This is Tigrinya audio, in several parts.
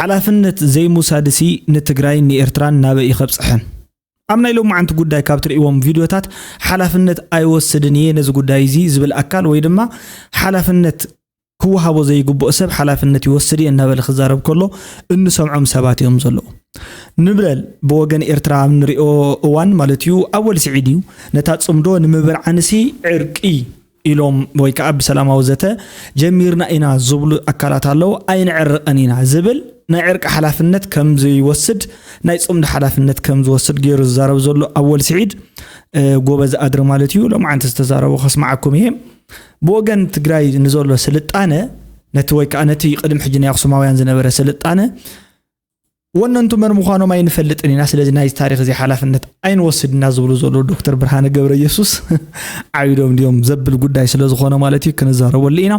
ሓላፍነት ዘይምውሳድሲ ንትግራይን ንኤርትራን ናበይ እዩ ከብፅሐን? ኣብ ናይ ሎማዓንቲ ጉዳይ ካብ ትርእይዎም ቪድዮታት ሓላፍነት ኣይወስድን እየ ነዚ ጉዳይ እዚ ዝብል ኣካል ወይ ድማ ሓላፍነት ክወሃቦ ዘይግብኦ ሰብ ሓላፍነት ይወስድ እየ እናበለ ክዛረብ ከሎ እንሰምዖም ሰባት እዮም ዘለዉ። ንብለል ብወገን ኤርትራ ኣብ ንሪኦ እዋን ማለት እዩ ኣወል ስዒድ እዩ ነታ ፅምዶ ንምብርዓንሲ ዕርቂ ኢሎም ወይ ከዓ ብሰላማዊ ዘተ ጀሚርና ኢና ዝብሉ ኣካላት ኣለዉ። ኣይንዕርቕን ኢና ዝብል ናይ ዕርቂ ሓላፍነት ከም ዝወስድ ናይ ፅምዶ ሓላፍነት ከም ዝወስድ ገይሩ ዝዛረብ ዘሎ ኣወል ስዒድ ጎበዝ ኣድሪ ማለት እዩ። ሎማዓንቲ ዝተዛረቦ ከስማዓኩም እየ። ብወገን ትግራይ ንዘሎ ስልጣነ ነቲ ወይ ከዓ ነቲ ቅድሚ ሕጂ ናይ ኣክሱማውያን ዝነበረ ስልጣነ ወነንቱ መን ምዃኖም ኣይንፈልጥን ኢና። ስለዚ ናይ ታሪክ እዚ ሓላፍነት ኣይንወስድ ኢና ዝብሉ ዘለዉ ዶክተር ብርሃነ ገብረ ኢየሱስ ዓቢዶም ድዮም ዘብል ጉዳይ ስለ ዝኾነ ማለት እዩ ክንዛረበሉ ኢና።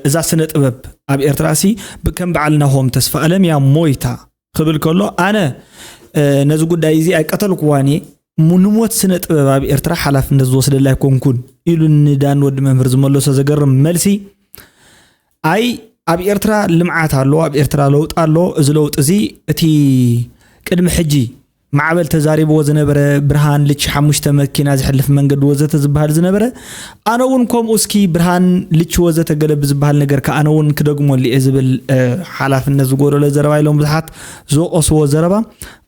እዛ ስነ ጥበብ ኣብ ኤርትራ ሲ ከም በዓል ናሆም ተስፋ ኣለም እያ ሞይታ ክብል ከሎ ኣነ ነዚ ጉዳይ እዚ ኣይቀተልኩዋን እየ። ንሞት ስነ ጥበብ ኣብ ኤርትራ ሓላፍነት ዝወስደላ ኣይኮንኩን ኢሉ ንዳን ወዲ መምህር ዝመለሶ ዘገርም መልሲ። ኣይ ኣብ ኤርትራ ልምዓት ኣሎ፣ ኣብ ኤርትራ ለውጢ ኣሎ። እዚ ለውጢ እዚ እቲ ቅድሚ ሕጂ ማዕበል ተዛሪብዎ ዝነበረ ብርሃን ልቺ ሓሙሽተ መኪና ዝሕልፍ መንገዲ ወዘተ ዝበሃል ዝነበረ ኣነ እውን ከምኡ እስኪ ብርሃን ልቺ ወዘተ ገለ ብዝበሃል ነገር ከ ኣነ እውን ክደግመሉ እየ ዝብል ሓላፍነት ዝጎደሎ ዘረባ ኢሎም ብዙሓት ዝወቀስዎ ዘረባ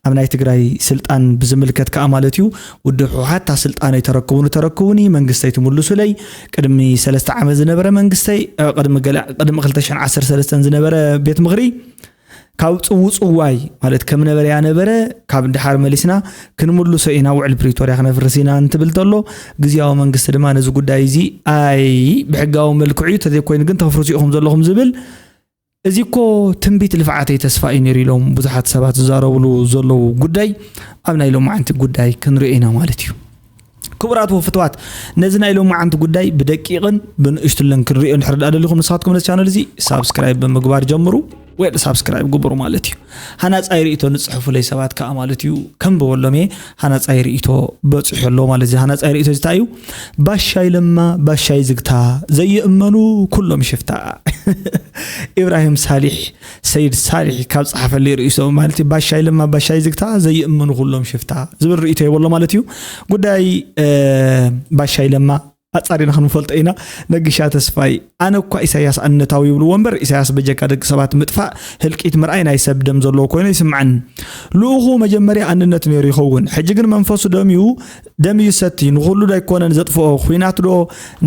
ኣብ ናይ ትግራይ ስልጣን ብዝምልከት ከዓ ማለት እዩ። ውድብ ህወሓት እታ ስልጣነይ ተረክቡኒ ተረክቡኒ መንግስተይ ትምልሱለይ ቅድሚ ሰለስተ ዓመት ዝነበረ መንግስተይ ቅድሚ ገለ ቅድሚ ክልተ ሽሕን ዓሰርተ ሰለስተን ዝነበረ ቤት ምኽሪ ካብ ፅውፅዋይ ማለት ከም ነበረ ያነበረ ካብ ድሓር መሊስና ክንምልሶ ኢና ውዕል ፕሪቶርያ ክነፍርስ ኢና እንትብል ተሎ ግዜያዊ መንግስቲ ድማ ነዚ ጉዳይ እዚ ኣይ ብሕጋዊ መልክዑ እዩ ተዘይኮይኑ ግን ተፍርሱ ኢኹም ዘለኹም ዝብል እዚ እኮ ትንቢት ልፍዓተይ ተስፋ እዩ ነይሩ ኢሎም ብዙሓት ሰባት ዝዛረብሉ ዘለዉ ጉዳይ ኣብ ናይ ሎማዓንቲ ጉዳይ ክንሪኦ ኢና ማለት እዩ። ክቡራት ወፍትዋት ነዚ ናይ ሎማዓንቲ ጉዳይ ብደቂቕን ብንእሽቱለን ክንሪኦ እንድሕር ደኣ ደሊኹም ንስኻትኩም ነዚ ቻነል እዚ ሳብስክራይብ ብምግባር ጀምሩ ወይ ሳብስክራይብ ግበሩ ማለት እዩ። ሃናፃይ ርእቶ ንፅሕፉለይ ሰባት ከዓ ማለት እዩ ከንብበሎም እየ። ሃናፃይ ርእቶ በፂሑ ኣሎ ማለት እዚ ሃናፃይ ርእቶ ዝታይ እዩ ባሻይ ለማ ባሻይ ዝግታ ዘይእመኑ ኩሎም ሽፍታ ኢብራሂም ሳሊሕ ሰይድ ሳሊሕ ካብ ፀሓፈለይ ርእሶ ማለት እዩ ባሻይ ለማ ባሻይ ዝግታ ዘይእመኑ ኩሎም ሽፍታ ዝብል ርእቶ ይበሎ ማለት እዩ። ጉዳይ ባሻይ ለማ ኣጻሪና ክንፈልጦ ኢና። ነጊሻ ተስፋይ ኣነ እኳ ኢሳያስ ኣንነታዊ ይብልዎ እምበር ኢሳያስ በጀካ ደቂ ሰባት ምጥፋእ ህልቂት ምርኣይ ናይ ሰብ ደም ዘለዎ ኮይኑ ይስምዓኒ። ልኡኹ መጀመርያ ኣንነት ነይሩ ይኸውን ሕጂ ግን መንፈሱ ደም እዩ። ደም እዩ ሰቲ ንኹሉ ዶ ኣይኮነን ዘጥፍኦ ኹናት ዶ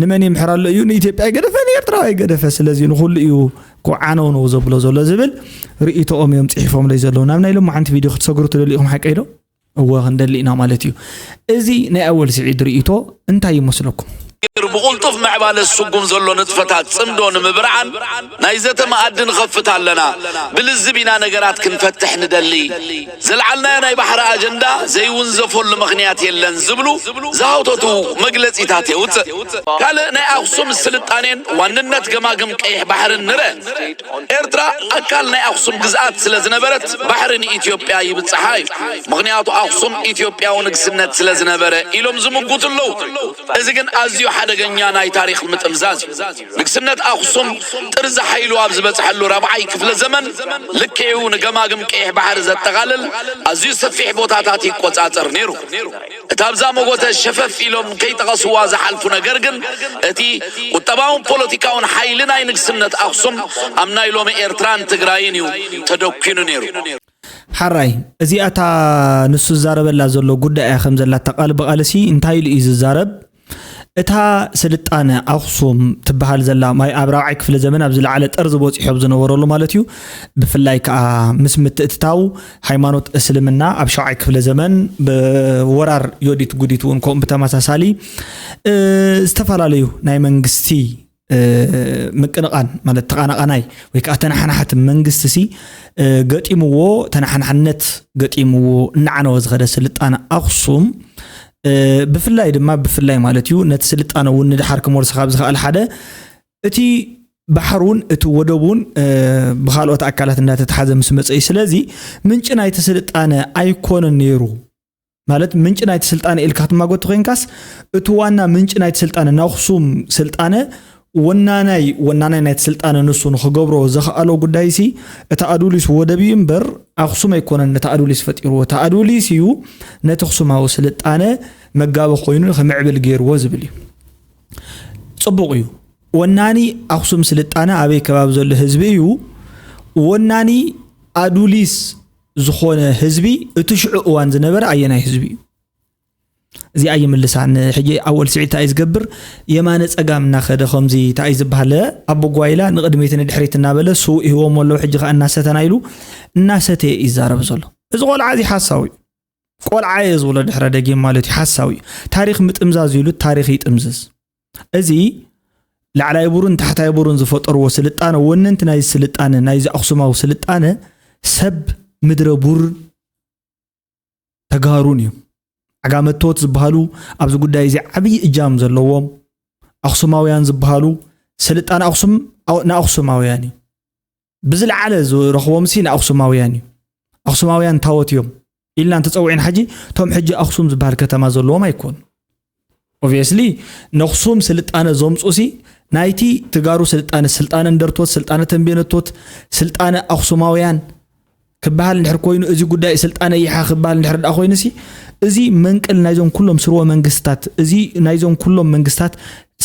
ንመን ይምሕር ኣሎ እዩ ንኢትዮጵያ ኣይገደፈ ንኤርትራ ኣይገደፈ ስለዚ ንኹሉ እዩ ኮዓነውነው ዘብሎ ዘሎ ዝብል ርእይቶኦም እዮም ፅሒፎምለይ ዘለዉ ናብ ናይ ሎማዓንቲ ቪድዮ ክትሰግሩ ትደልኢኹም ሓቀይ ዶ እወ ክንደሊ ኢና ማለት እዩ። እዚ ናይ ኣወል ስዒድ ርእይቶ እንታይ ይመስለኩም? ብቕልጡፍ ምዕባለ ዝስጉም ዘሎ ንጥፈታት ጽምዶ ንምብርዓን ናይ ዘተ መኣዲ ንኸፍት ኣለና። ብልዝብ ኢና ነገራት ክንፈትሕ ንደሊ። ዘልዓልናዮ ናይ ባሕሪ ኣጀንዳ ዘይውንዘፈሉ ምኽንያት የለን ዝብሉ ዝሃውተቱ መግለጺታት የውጽእ። ካልእ ናይ ኣኽሱም ስልጣኔን ዋንነት ገማግም ቀይሕ ባሕርን ንረ። ኤርትራ ኣካል ናይ ኣኽሱም ግዝኣት ስለ ዝነበረት ባሕሪ ንኢትዮጵያ ይብጽሓ እዩ። ምኽንያቱ ኣኽሱም ኢትዮጵያዊ ንግስነት ስለ ዝነበረ ኢሎም ዝምጉቱ ኣለዉ። እዚ ግን ኣዝዩ ሓደገኛ ናይ ታሪኽ ምጥምዛዝ እዩ። ንግስነት ኣኽሱም ጥርዚ ሓይሉ ኣብ ዝበጽሐሉ ራብዓይ ክፍለ ዘመን ልክዕኡ ንገማግም ቀይሕ ባሕሪ ዘጠቓልል ኣዝዩ ሰፊሕ ቦታታት ይቆጻጸር ነይሩ። እታ ኣብዛ መጎተ ሸፈፍ ኢሎም ከይጠቐስዋ ዝሓልፉ ነገር ግን እቲ ቁጠባውን ፖለቲካውን ሓይሊ ናይ ንግስነት ኣኽሱም ኣብ ናይ ሎሚ ኤርትራን ትግራይን እዩ ተደኲኑ ነይሩ። ሓራይ እዚኣ እታ ንሱ ዝዛረበላ ዘሎ ጉዳይ እያ ከም ዘላ እታ ቃል ብቓልሲ እንታይ ኢሉ እዩ ዝዛረብ እታ ስልጣነ ኣኽሱም ትበሃል ዘላ ማይ ኣብ ራብዓይ ክፍለ ዘመን ኣብ ዝለዓለ ጠርዚ በፂሖ ኣብ ዝነበረሉ ማለት እዩ ብፍላይ ከዓ ምስ ምትእትታው ሃይማኖት እስልምና ኣብ ሻውዓይ ክፍለ ዘመን ብወራር ዮዲት ጉዲት እውን ከምኡ ብተመሳሳሊ ዝተፈላለዩ ናይ መንግስቲ ምቅንቓን ማለት ተቓናቓናይ ወይ ከዓ ተናሓናሕቲ መንግስቲ ሲ ገጢምዎ ተናሓናሕነት ገጢምዎ እናዓነወ ዝኸደ ስልጣነ ኣኽሱም ብፍላይ ድማ ብፍላይ ማለት እዩ ነቲ ስልጣነ እውን ንድሓር ክመልሶ ካብ ዝኽኣል ሓደ እቲ ባሕር እውን እቲ ወደብ እውን ብካልኦት ኣካላት እንዳተተሓዘ ምስ መፀ እዩ ስለዚ ምንጪ ናይቲ ስልጣነ ኣይኮነን ነይሩ ማለት ምንጪ ናይቲ ስልጣነ ኢልካ ክትማጎት ኮይንካስ እቲ ዋና ምንጪ ናይቲ ስልጣነ ናኹሱም ስልጣነ ወናናይ ወናናይ ናይቲ ስልጣነ ንሱ ንኽገብሮ ዘኽኣሎ ጉዳይሲ፣ እቲ ኣዱሊስ ወደብ እዩ እምበር ኣኽሱም ኣይኮነን ነቲ ኣዱሊስ ፈጢርዎ። እቲ ኣዱሊስ እዩ ነቲ ኣኽሱማዊ ስልጣነ መጋቢ ኮይኑ ንኽምዕብል ገይርዎ ዝብል እዩ። ጽቡቕ እዩ። ወናኒ ኣኽሱም ስልጣነ ኣበይ ከባቢ ዘሎ ህዝቢ እዩ? ወናኒ ኣዱሊስ ዝኾነ ህዝቢ እቲ ሽዑ እዋን ዝነበረ ኣየናይ ህዝቢ እዩ? እዚኣ ይምልሳን። ሕጂ ኣወል ስዒድ እንታይ እዩ ዝገብር? የማነ ጸጋም እናኸደ ከምዚ እንታይ እዩ ዝበሃል? ኣቦ ጓይላ ንቕድሚት ንድሕሪት እናበለ ስው ይህቦም ኣለዉ። ሕጂ ከኣ እናሰተና ኢሉ እናሰተየ እዩ ዝዛረብ ዘሎ። እዚ ቆልዓ እዚ ሓሳዊ እዩ። ቆልዓ እየ ዝብሎ ድሕረ ደጊም ማለት እዩ። ሓሳዊ እዩ። ታሪኽ ምጥምዛዝ ኢሉ ታሪኽ ይጥምዝዝ። እዚ ላዕላይ ቡርን ታሕታይ ቡርን ዝፈጠርዎ ስልጣነ፣ ወነንቲ ናይ ስልጣነ፣ ናይዚ ኣኽሱማዊ ስልጣነ ሰብ ምድረ ቡር ተጋሩን እዮም። ዓጋመቶት ዝበሃሉ ኣብዚ ጉዳይ እዚ ዓብዪ እጃም ዘለዎም ኣኽሱማውያን ዝበሃሉ ስልጣነ ኣኽሱም ኣው-፣ ንኣኽሱማውያን እዩ። ብዝለዓለ ዝረኽቦም ሲ ንኣኽሱማውያን እዩ። ኣኽሱማውያን ታወት እዮም ኢልና እንተፀውዒን ሓጂ እቶም ሕጂ ኣኽሱም ዝበሃል ከተማ ዘለዎም ኣይኮኑ። ኦብቪየስሊ ነኽሱም ስልጣነ ዘምፁ ሲ ናይቲ ትጋሩ ስልጣነ፣ ስልጣነ እንደርቶት፣ ስልጣነ ተንቤነቶት፣ ስልጣነ ኣኽሱማውያን ክበሃል እንድሕር ኮይኑ፣ እዚ ጉዳይ ስልጣነ ይሓ ክበሃል እንድሕር ደኣ ኮይኑሲ፣ እዚ መንቀል ናይዞም ኩሎም ስርወ መንግስትታት፣ እዚ ናይዞም ኩሎም መንግስታት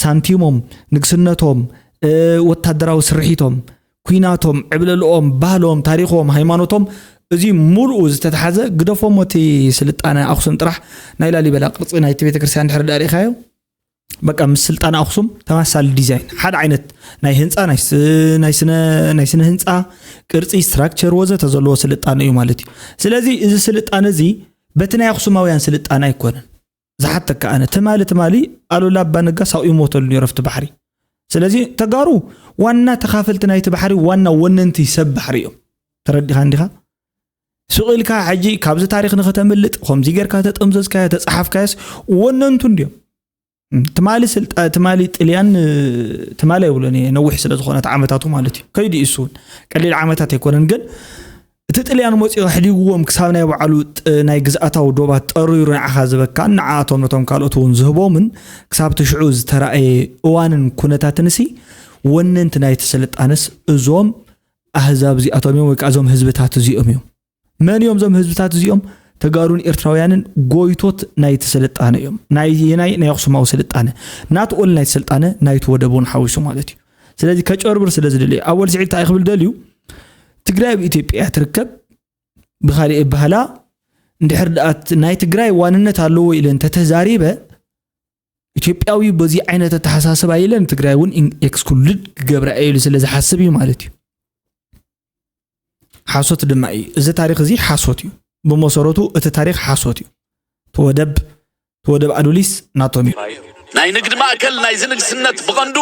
ሳንቲሞም፣ ንግስነቶም፣ እ፣ ወታደራዊ ስርሒቶም፣ ኩናቶም፣ ዕብለልኦም፣ ባህሎም፣ ታሪኾም፣ ሃይማኖቶም፣ እዚ ሙሉኡ ዝተተሓዘ ግደፎም። እቲ ስልጣነ ኣኽሱም ጥራሕ ናይ ላሊበላ ቅርፂ ናይቲ ቤተክርስትያን እንድሕር ደኣ ርኢኻዮ፣ በቃ ምስ ስልጣነ ኣኽሱም ተመሳሳሊ ዲዛይን፣ ሓደ ዓይነት ናይ ህንፃ፣ ናይ ስ-፣ ናይ ስነ፣ ናይ ስነ ህንፃ ቅርፂ፣ ስትራክቸር ወዘተ ዘለዎ ስልጣነ እዩ ማለት እዩ። ስለዚ እዚ ስልጣነ እዚ በቲ ናይ ኣኽሱማውያን ስልጣነ ኣይኮነን። ዝሓተካ ኣነ፣ ትማሊ፣ ትማሊ ኣሉላ ኣባ ነጋ ሳው ይሞተሉ ነይሩ ኣብቲ ባሕሪ። ስለዚ ተጋሩ ዋና ተኻፈልቲ ናይቲ ባሕሪ፣ ዋና ወነንቲ ሰብ ባሕሪ እዮም። ተረዲኻ እንዲኻ? ሱቕ ኢልካ ሕጂ ካብዚ ታሪኽ ንኸተምልጥ፣ ከምዚ ጌርካ ተጠምዘዝካዮ፣ ተጸሓፍካዮስ ወነንቱ እንድዮም። እም፣ ትማሊ ስልጣ-፣ ትማሊ ጥልያን፣ እ፣ ትማሊ ኣይብሎን እየ፣ ነዊሕ ስለ ዝኾነ እቲ ዓመታቱ ማለት እዩ። ከይዱ እዩ እሱ እውን። ቀሊል ዓመታት ኣይኮነን፣ ግን እቲ ጥልያን መጺኡ ኣሕዲግዎም ክሳብ ናይ ባዕሉ ጥ-፣ ናይ ግዝኣታዊ ዶባት ጠሪሩ ንዓኻ ዝበካን ንዓኣቶም ነቶም ካልኦት እውን ዝህቦምን ክሳብ እቲ ሽዑ ዝተራእየ እዋንን ኩነታትን ሲ ወነንቲ ናይቲ ስልጣነስ እዞም ኣህዛብ እዚኣቶም እዮም ወይ ከዓ እዞም ህዝብታት እዚኦም እዮም። መን እዮም እዞም ህዝብታት እዚኦም? ተጋሩን ኤርትራውያንን ጎይቶት ናይቲ ስልጣነ እዮም። ናይ፣ ናይ፣ ናይ ኣኽሱማዊ ስልጣነ። ናት ኦል ናይቲ ስልጣነ፣ ናይቲ ወደብ እውን ሓዊሱ ማለት እዩ። ስለዚ ከጨርብር ስለ ዝደለየ፣ ኣወል ስዒድ እንታይ ክብል ደልዩ? ትግራይ ኣብ ኢትዮጵያ እያ ትርከብ። ብኻሊእ ኣበሃህላ፣ እንድሕር ደኣ ናይ ትግራይ ዋንነት ኣለዎ ኢለ እንተተዛሪበ፣ ኢትዮጵያዊ በዚ ዓይነት ኣተሓሳስባ ኢለ ንትግራይ እውን ኢን-፣ ኤክስክሉድ ክገብራ እየ ኢሉ ስለ ዝሓስብ እዩ ማለት እዩ። ሓሶት ድማ እዩ። እዚ ታሪኽ እዚ ሓሶት እዩ። ብመሰረቱ እቲ ታሪኽ ሓሶት እዩ። እቲ ወደብ፣ እቲ ወደብ ኣዱሊስ ናቶም እዩ። ናይ ንግድ ማእከል ናይዚ ንግስነት ብቐንዱ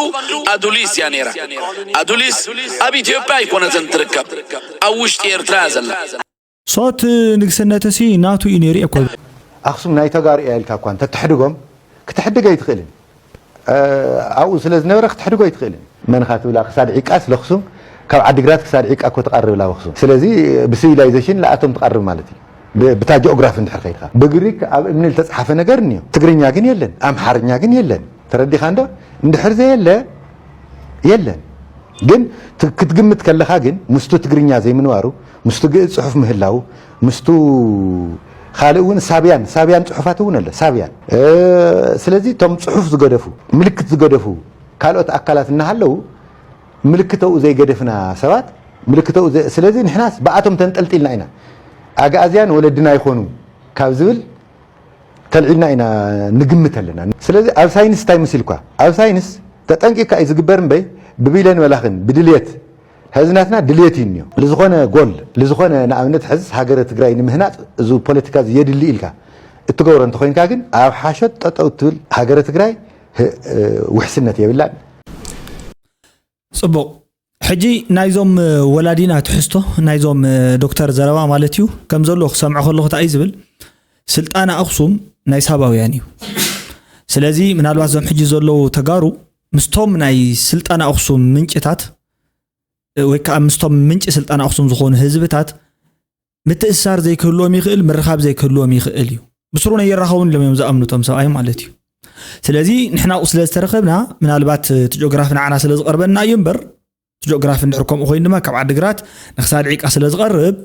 ኣዱሊስ እያ ነይራ። ኣዱሊስ ኣብ ኢትዮጵያ ኣይኮነትን ትርከብ፣ ኣብ ውሽጢ ኤርትራ እያ ዘላ። ሶት ንግስነትሲ ናቱ እዩ ነይሩ እኮ። ኣኽሱም ናይ ተጋሩ እያ ኢልካ እኳ እንተትሕድጎም፣ ክትሕድግ ኣይትኽእልን። እ፣ ኣብኡ ስለ ዝነበረ ክትሕድጎ ኣይትኽእልን። መንኻ ትብላ ክሳድ ዒቃስ ለኽሱም፣ ካብ ዓዲግራት ክሳድ ዒቃ እኮ ትቐርብ ላብ ኣኽሱም። ስለዚ ብሲቪላይዜሽን ለኣቶም ትቐርብ ማለት እዩ። ብ-፣ ብታ ጂኦግራፊ እንድሕር ከይድካ። ብግሪክ ኣብ እምኒ ዝተፅሓፈ ነገር እኒኦ። ትግርኛ ግን የለን፣ ኣምሓርኛ ግን የለን። ተረዲኻ እንዶ? እንድሕር ዘየለ የለን። ግን ት-፣ ክትግምት ከለኻ ግን ምስቱ ትግርኛ ዘይምንባሩ፣ ምስቱ ግእዝ ጽሑፍ ምህላው፣ ምስቱ ካልእ እውን ሳብያን፣ ሳብያን ጽሑፋት እውን ኣሎ፣ ሳብያን። እ፣ ስለዚ እቶም ጽሑፍ ዝገደፉ፣ ምልክት ዝገደፉ ካልኦት ኣካላት እናሃለዉ ምልክተኡ ዘይገደፍና ሰባት፣ ምልክተኡ ዘ-፣ ስለዚ ንሕናስ ብኣቶም ተንጠልጢልና ኢና። ኣግኣዝያን ወለድና ይኾኑ ካብ ዝብል ተልዒልና ኢና ንግምት ኣለና። ስለዚ ኣብ ሳይንስ እንታይ መሲልኳ? ኣብ ሳይንስ ተጠንቂቕካ እዩ ዝግበር እምበይ ብቢለን መላኽን ብድልየት፣ ሕዚ ናትና ድልየት እዩ እኒኦ። ልዝኾነ ጎል፣ ልዝኾነ ንኣብነት ሕዝስ ሃገረ ትግራይ ንምህናፅ እዚ ፖለቲካ እዚ የድሊ ኢልካ እትገብሮ እንተኾይንካ ግን ኣብ ሓሾት ጠጠው እትብል ሃገረ ትግራይ ህ-፣ ውሕስነት የብላን። ጽቡቕ። ሕጂ ናይዞም፣ እ፣ ወላዲና ትሕዝቶ፣ ናይዞም፣ እ፣ ዶክተር ዘረባ ማለት እዩ፣ ከም ዘሎ ክሰምዖ ከለኹ እንታይ እዩ ዝብል? ስልጣነ ኣኽሱም ናይ ሳባውያን እዩ። ስለዚ ምናልባት እዞም ሕጂ ዘለዉ ተጋሩ ምስቶም ናይ ስልጣነ ኣኽሱም ምንጭታት፣ እ፣ ወይ ከዓ ምስቶም ምንጪ ስልጣነ ኣኽሱም ዝኾኑ ህዝብታት ምትእስሳር ዘይክህልዎም ይኽእል፣ ምርኻብ ዘይክህልዎም ይኽእል እዩ። ብስሩ ነይራኸቡን ኢሎም እዮም ዝኣምኑ እቶም ሰብኣይ ማለት እዩ። ስለዚ ንሕና ኣብኡ ስለ ዝተረኸብና፣ ምናልባት እቲ ጂኦግራፊ ንዓና ስለ ዝቐርበና እዩ እምበር፣ እቲ ጂኦግራፊ እንድሕር ከምኡ ኮይኑ ድማ ካብ ዓዲግራት ንክሳድ ዒቃ ስለ ዝቐርብ፣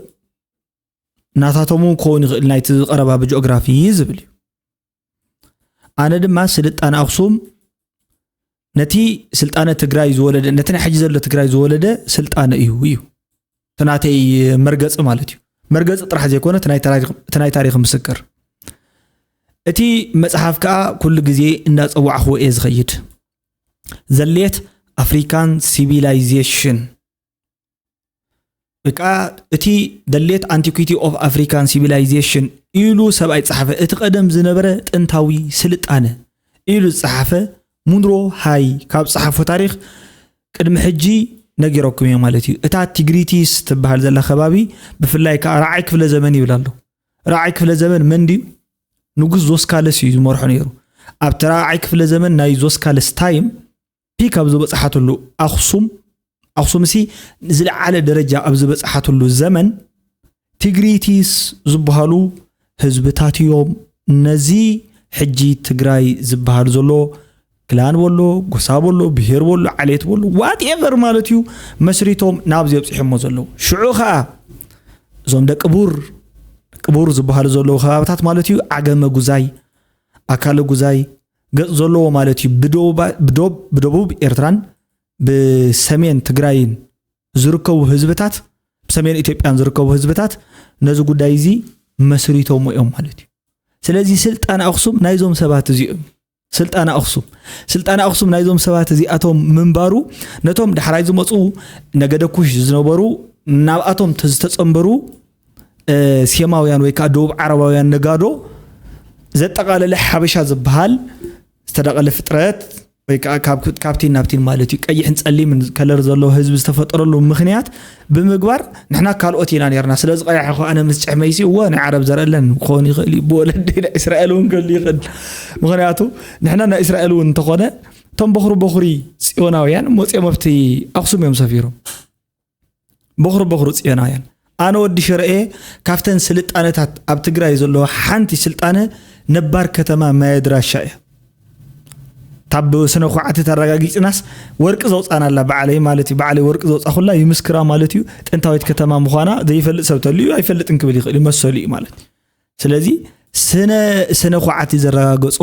ናታቶም እውን ክኸውን ይኽእል፣ ናይቲ ዝቐረባ ብጂኦግራፊ ዝብል እዩ። ኣነ ድማ ስልጣነ ኣኽሱም ነቲ ስልጣነ ትግራይ ዝወለደ፣ ነቲ ናይ ሕጂ ዘሎ ትግራይ ዝወለደ ስልጣነ እዩ እዩ እቲ ናተይ መርገፂ ማለት እዩ። መርገፂ ጥራሕ ዘይኮነ እቲ ናይ ታሪኽ፣ እቲ ናይ ታሪኽ ምስክር። እቲ መፅሓፍ ከዓ ኩሉ ግዜ እንዳፀዋዕኽዎ እየ ዝኸይድ። The Late African Civilization፣ ወይ ከዓ እቲ The Late Antiquity of African Civilization ኢሉ ሰብኣይ ዝፀሓፈ፣ እቲ ቀደም ዝነበረ ጥንታዊ ስልጣነ ኢሉ ዝፀሓፈ ሙንሮ ሃይ ካብ ዝፀሓፎ ታሪኽ ቅድሚ ሕጂ ነጊረኩም እየ ማለት እዩ። እታ ቲግሪቲስ ትበሃል ዘላ ከባቢ ብፍላይ ከዓ ራዓይ ክፍለ ዘመን ይብል ኣሎ። ራዓይ ክፍለ ዘመን መን ድዩ? ንጉስ ዞስካለስ እዩ ዝመርሖ ነይሩ። ኣብቲ ራዓይ ክፍለ ዘመን ናይ ዞስካለስ ታይም ፒክ ኣብ ዝበፅሓትሉ ኣኽሱም፣ ኣኽሱም ሲ ዝለዓለ ደረጃ ኣብ ዝበፅሓትሉ ዘመን ቲግሪቲስ ዝበሃሉ ህዝብታት እዮም ነዚ ሕጂ ትግራይ ዝበሃል ዘሎ ክላን በሎ፣ ጎሳ በሎ፣ ብሄር በሎ፣ ዓሌት በሎ፣ ዋትኤቨር ማለት እዩ፣ መስሪቶም ናብዚ ኣብፂሖሞ ዘለዉ። ሽዑ ከዓ እዞም ደቂ ቡር፣ ደቂ ቡር ዝበሃሉ ዘለዉ ከባብታት ማለት እዩ፣ ዓገመ ጉዛይ፣ ኣካለ ጉዛይ፣ ገፅ ዘለዎ ማለት እዩ፣ ብደቡባ-፣ ብደብ-፣ ብደቡብ ኤርትራን ብሰሜን ትግራይን ዝርከቡ ህዝብታት፣ ብሰሜን ኢትዮጵያን ዝርከቡ ህዝብታት ነዚ ጉዳይ እዚ መስሪቶሞ እዮም ማለት እዩ። ስለዚ ስልጣነ ኣኽሱም ናይዞም ሰባት እዚኦም፣ ስልጣነ ኣኽሱም፣ ስልጣነ ኣኽሱም ናይዞም ሰባት እዚኣቶም ምንባሩ፣ ነቶም ዳሕራይ ዝመፁ ነገደ ኩሽ ዝነበሩ፣ ናብኣቶም ተ-፣ ዝተፀንበሩ፣ እ፣ ሴማውያን ወይ ከዓ ደቡብ ዓረባውያን ነጋዶ ዘጠቓለለ ሓበሻ ዝበሃል ዝተዳቐለ ፍጥረት ወይ ከዓ ካብ፣ ካብቲን ናብቲን ማለት እዩ፣ ቀይሕን ፀሊምን ከለር ዘለዎ ህዝቢ ዝተፈጠረሉ ምኽንያት ብምግባር፣ ንሕና ካልኦት ኢና ነርና። ስለዚ ቀያሕ እኮ ኣነ ምስ ጭሕመይሲ፣ እወ፣ ናይ ዓረብ ዘር ኣለን ክኸውን ይኽእል እዩ፣ ብወለደይ ናይ እስራኤል እውን ክህሉ ይኽእል። ምኽንያቱ ንሕና ናይ እስራኤል እውን እንተኾነ፣ እቶም በኹሪ በኹሪ ጽዮናውያን መጺኦም ኣብቲ ኣኽሱም እዮም ሰፊሮም። በኹሪ በኹሪ ጽዮናውያን። ኣነ ወዲ ሽረኤ፣ ካብተን ስልጣነታት ኣብ ትግራይ ዘለዎ ሓንቲ ስልጣነ ነባር ከተማ ማየድራሻ እያ። ታብ ስነ ኳዕቲ ተረጋጊጽናስ፣ ወርቂ ዘውጻና ኣላ ባዕለይ ማለት እዩ። ባዕለይ ወርቂ ዘውጻኹላ ይምስክራ ማለት እዩ። ጥንታዊት ከተማ ምዃና ዘይፈልጥ ሰብ ተልዩ ኣይፈልጥን ክብል ይኽእል እዩ፣ መሰሉ እዩ ማለት እዩ። ስለዚ ስነ፣ ስነ ኳዕቲ ዘረጋገጾ፣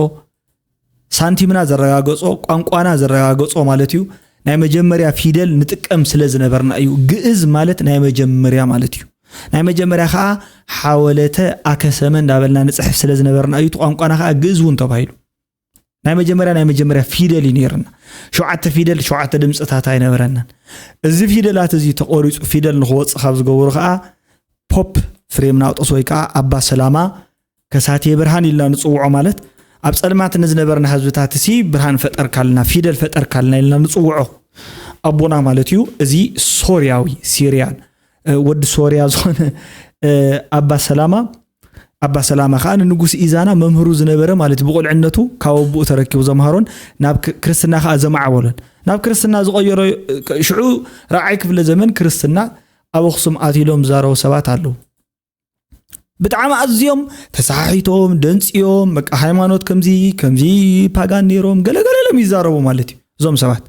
ሳንቲምና ዘረጋገጾ፣ ቋንቋና ዘረጋገጾ ማለት እዩ። ናይ መጀመርያ ፊደል ንጥቀም ስለ ዝነበርና እዩ። ግእዝ ማለት ናይ መጀመርያ ማለት እዩ። ናይ መጀመርያ ኸኣ ሓወለተ ኣከሰመ እንዳበልና ንጽሕፍ ስለ ዝነበርና እዩ። እቲ ቋንቋና ኸኣ ግእዝ እውን ተባሂሉ። ናይ መጀመርያ፣ ናይ መጀመርያ ፊደል እዩ ነይርና። ሸውዓተ ፊደል፣ ሸውዓተ ድምጽታት ኣይነበረናን። እዚ ፊደላት እዚ ተቖሪጹ ፊደል ንኽወጽእ ካብ ዝገበሩ ኸኣ ፖፕ ፍሬምናጦስ ወይ ከኣ ኣባ ሰላማ ከሳቴ ብርሃን ኢልና ንጽውዖ ማለት፣ ኣብ ጸልማት ንዝነበርና ህዝብታት ሲ ብርሃን ፈጠርካልና፣ ፊደል ፈጠርካልና ኢልና ንጽውዖ ኣቦና ማለት እዩ። እዚ ሶርያዊ፣ ሲርያን፣ እ፣ ወዲ ሶርያ ዝኾነ፣ እ፣ ኣባ ሰላማ፣ ኣባ ሰላማ ከኣ ንንጉስ ኢዛና መምህሩ ዝነበረ ማለት እዩ። ብቁልዕነቱ ካብ ኣቦኡ ተረኪቡ ዘምሃሮን ናብ ክ-፣ ክርስትና ከኣ ዘማዕበሎን። ናብ ክርስትና ዝቐየሮ፣ እ፣ ሽዑ ራብዓይ ክፍለ ዘመን ክርስትና ኣብ ኣኽሱም ኣትዮም ዝዛረቡ ሰባት ኣለዉ። ብጣዕሚ ኣዝዮም ተሰሓሒቶም፣ ደንጽዮም፣ በቃ ሃይማኖት ከምዚ፣ ከምዚ ፓጋን ነይሮም፣ ገለ ገለ ኢሎም ይዛረቡ ማለት እዩ። እዞም ሰባት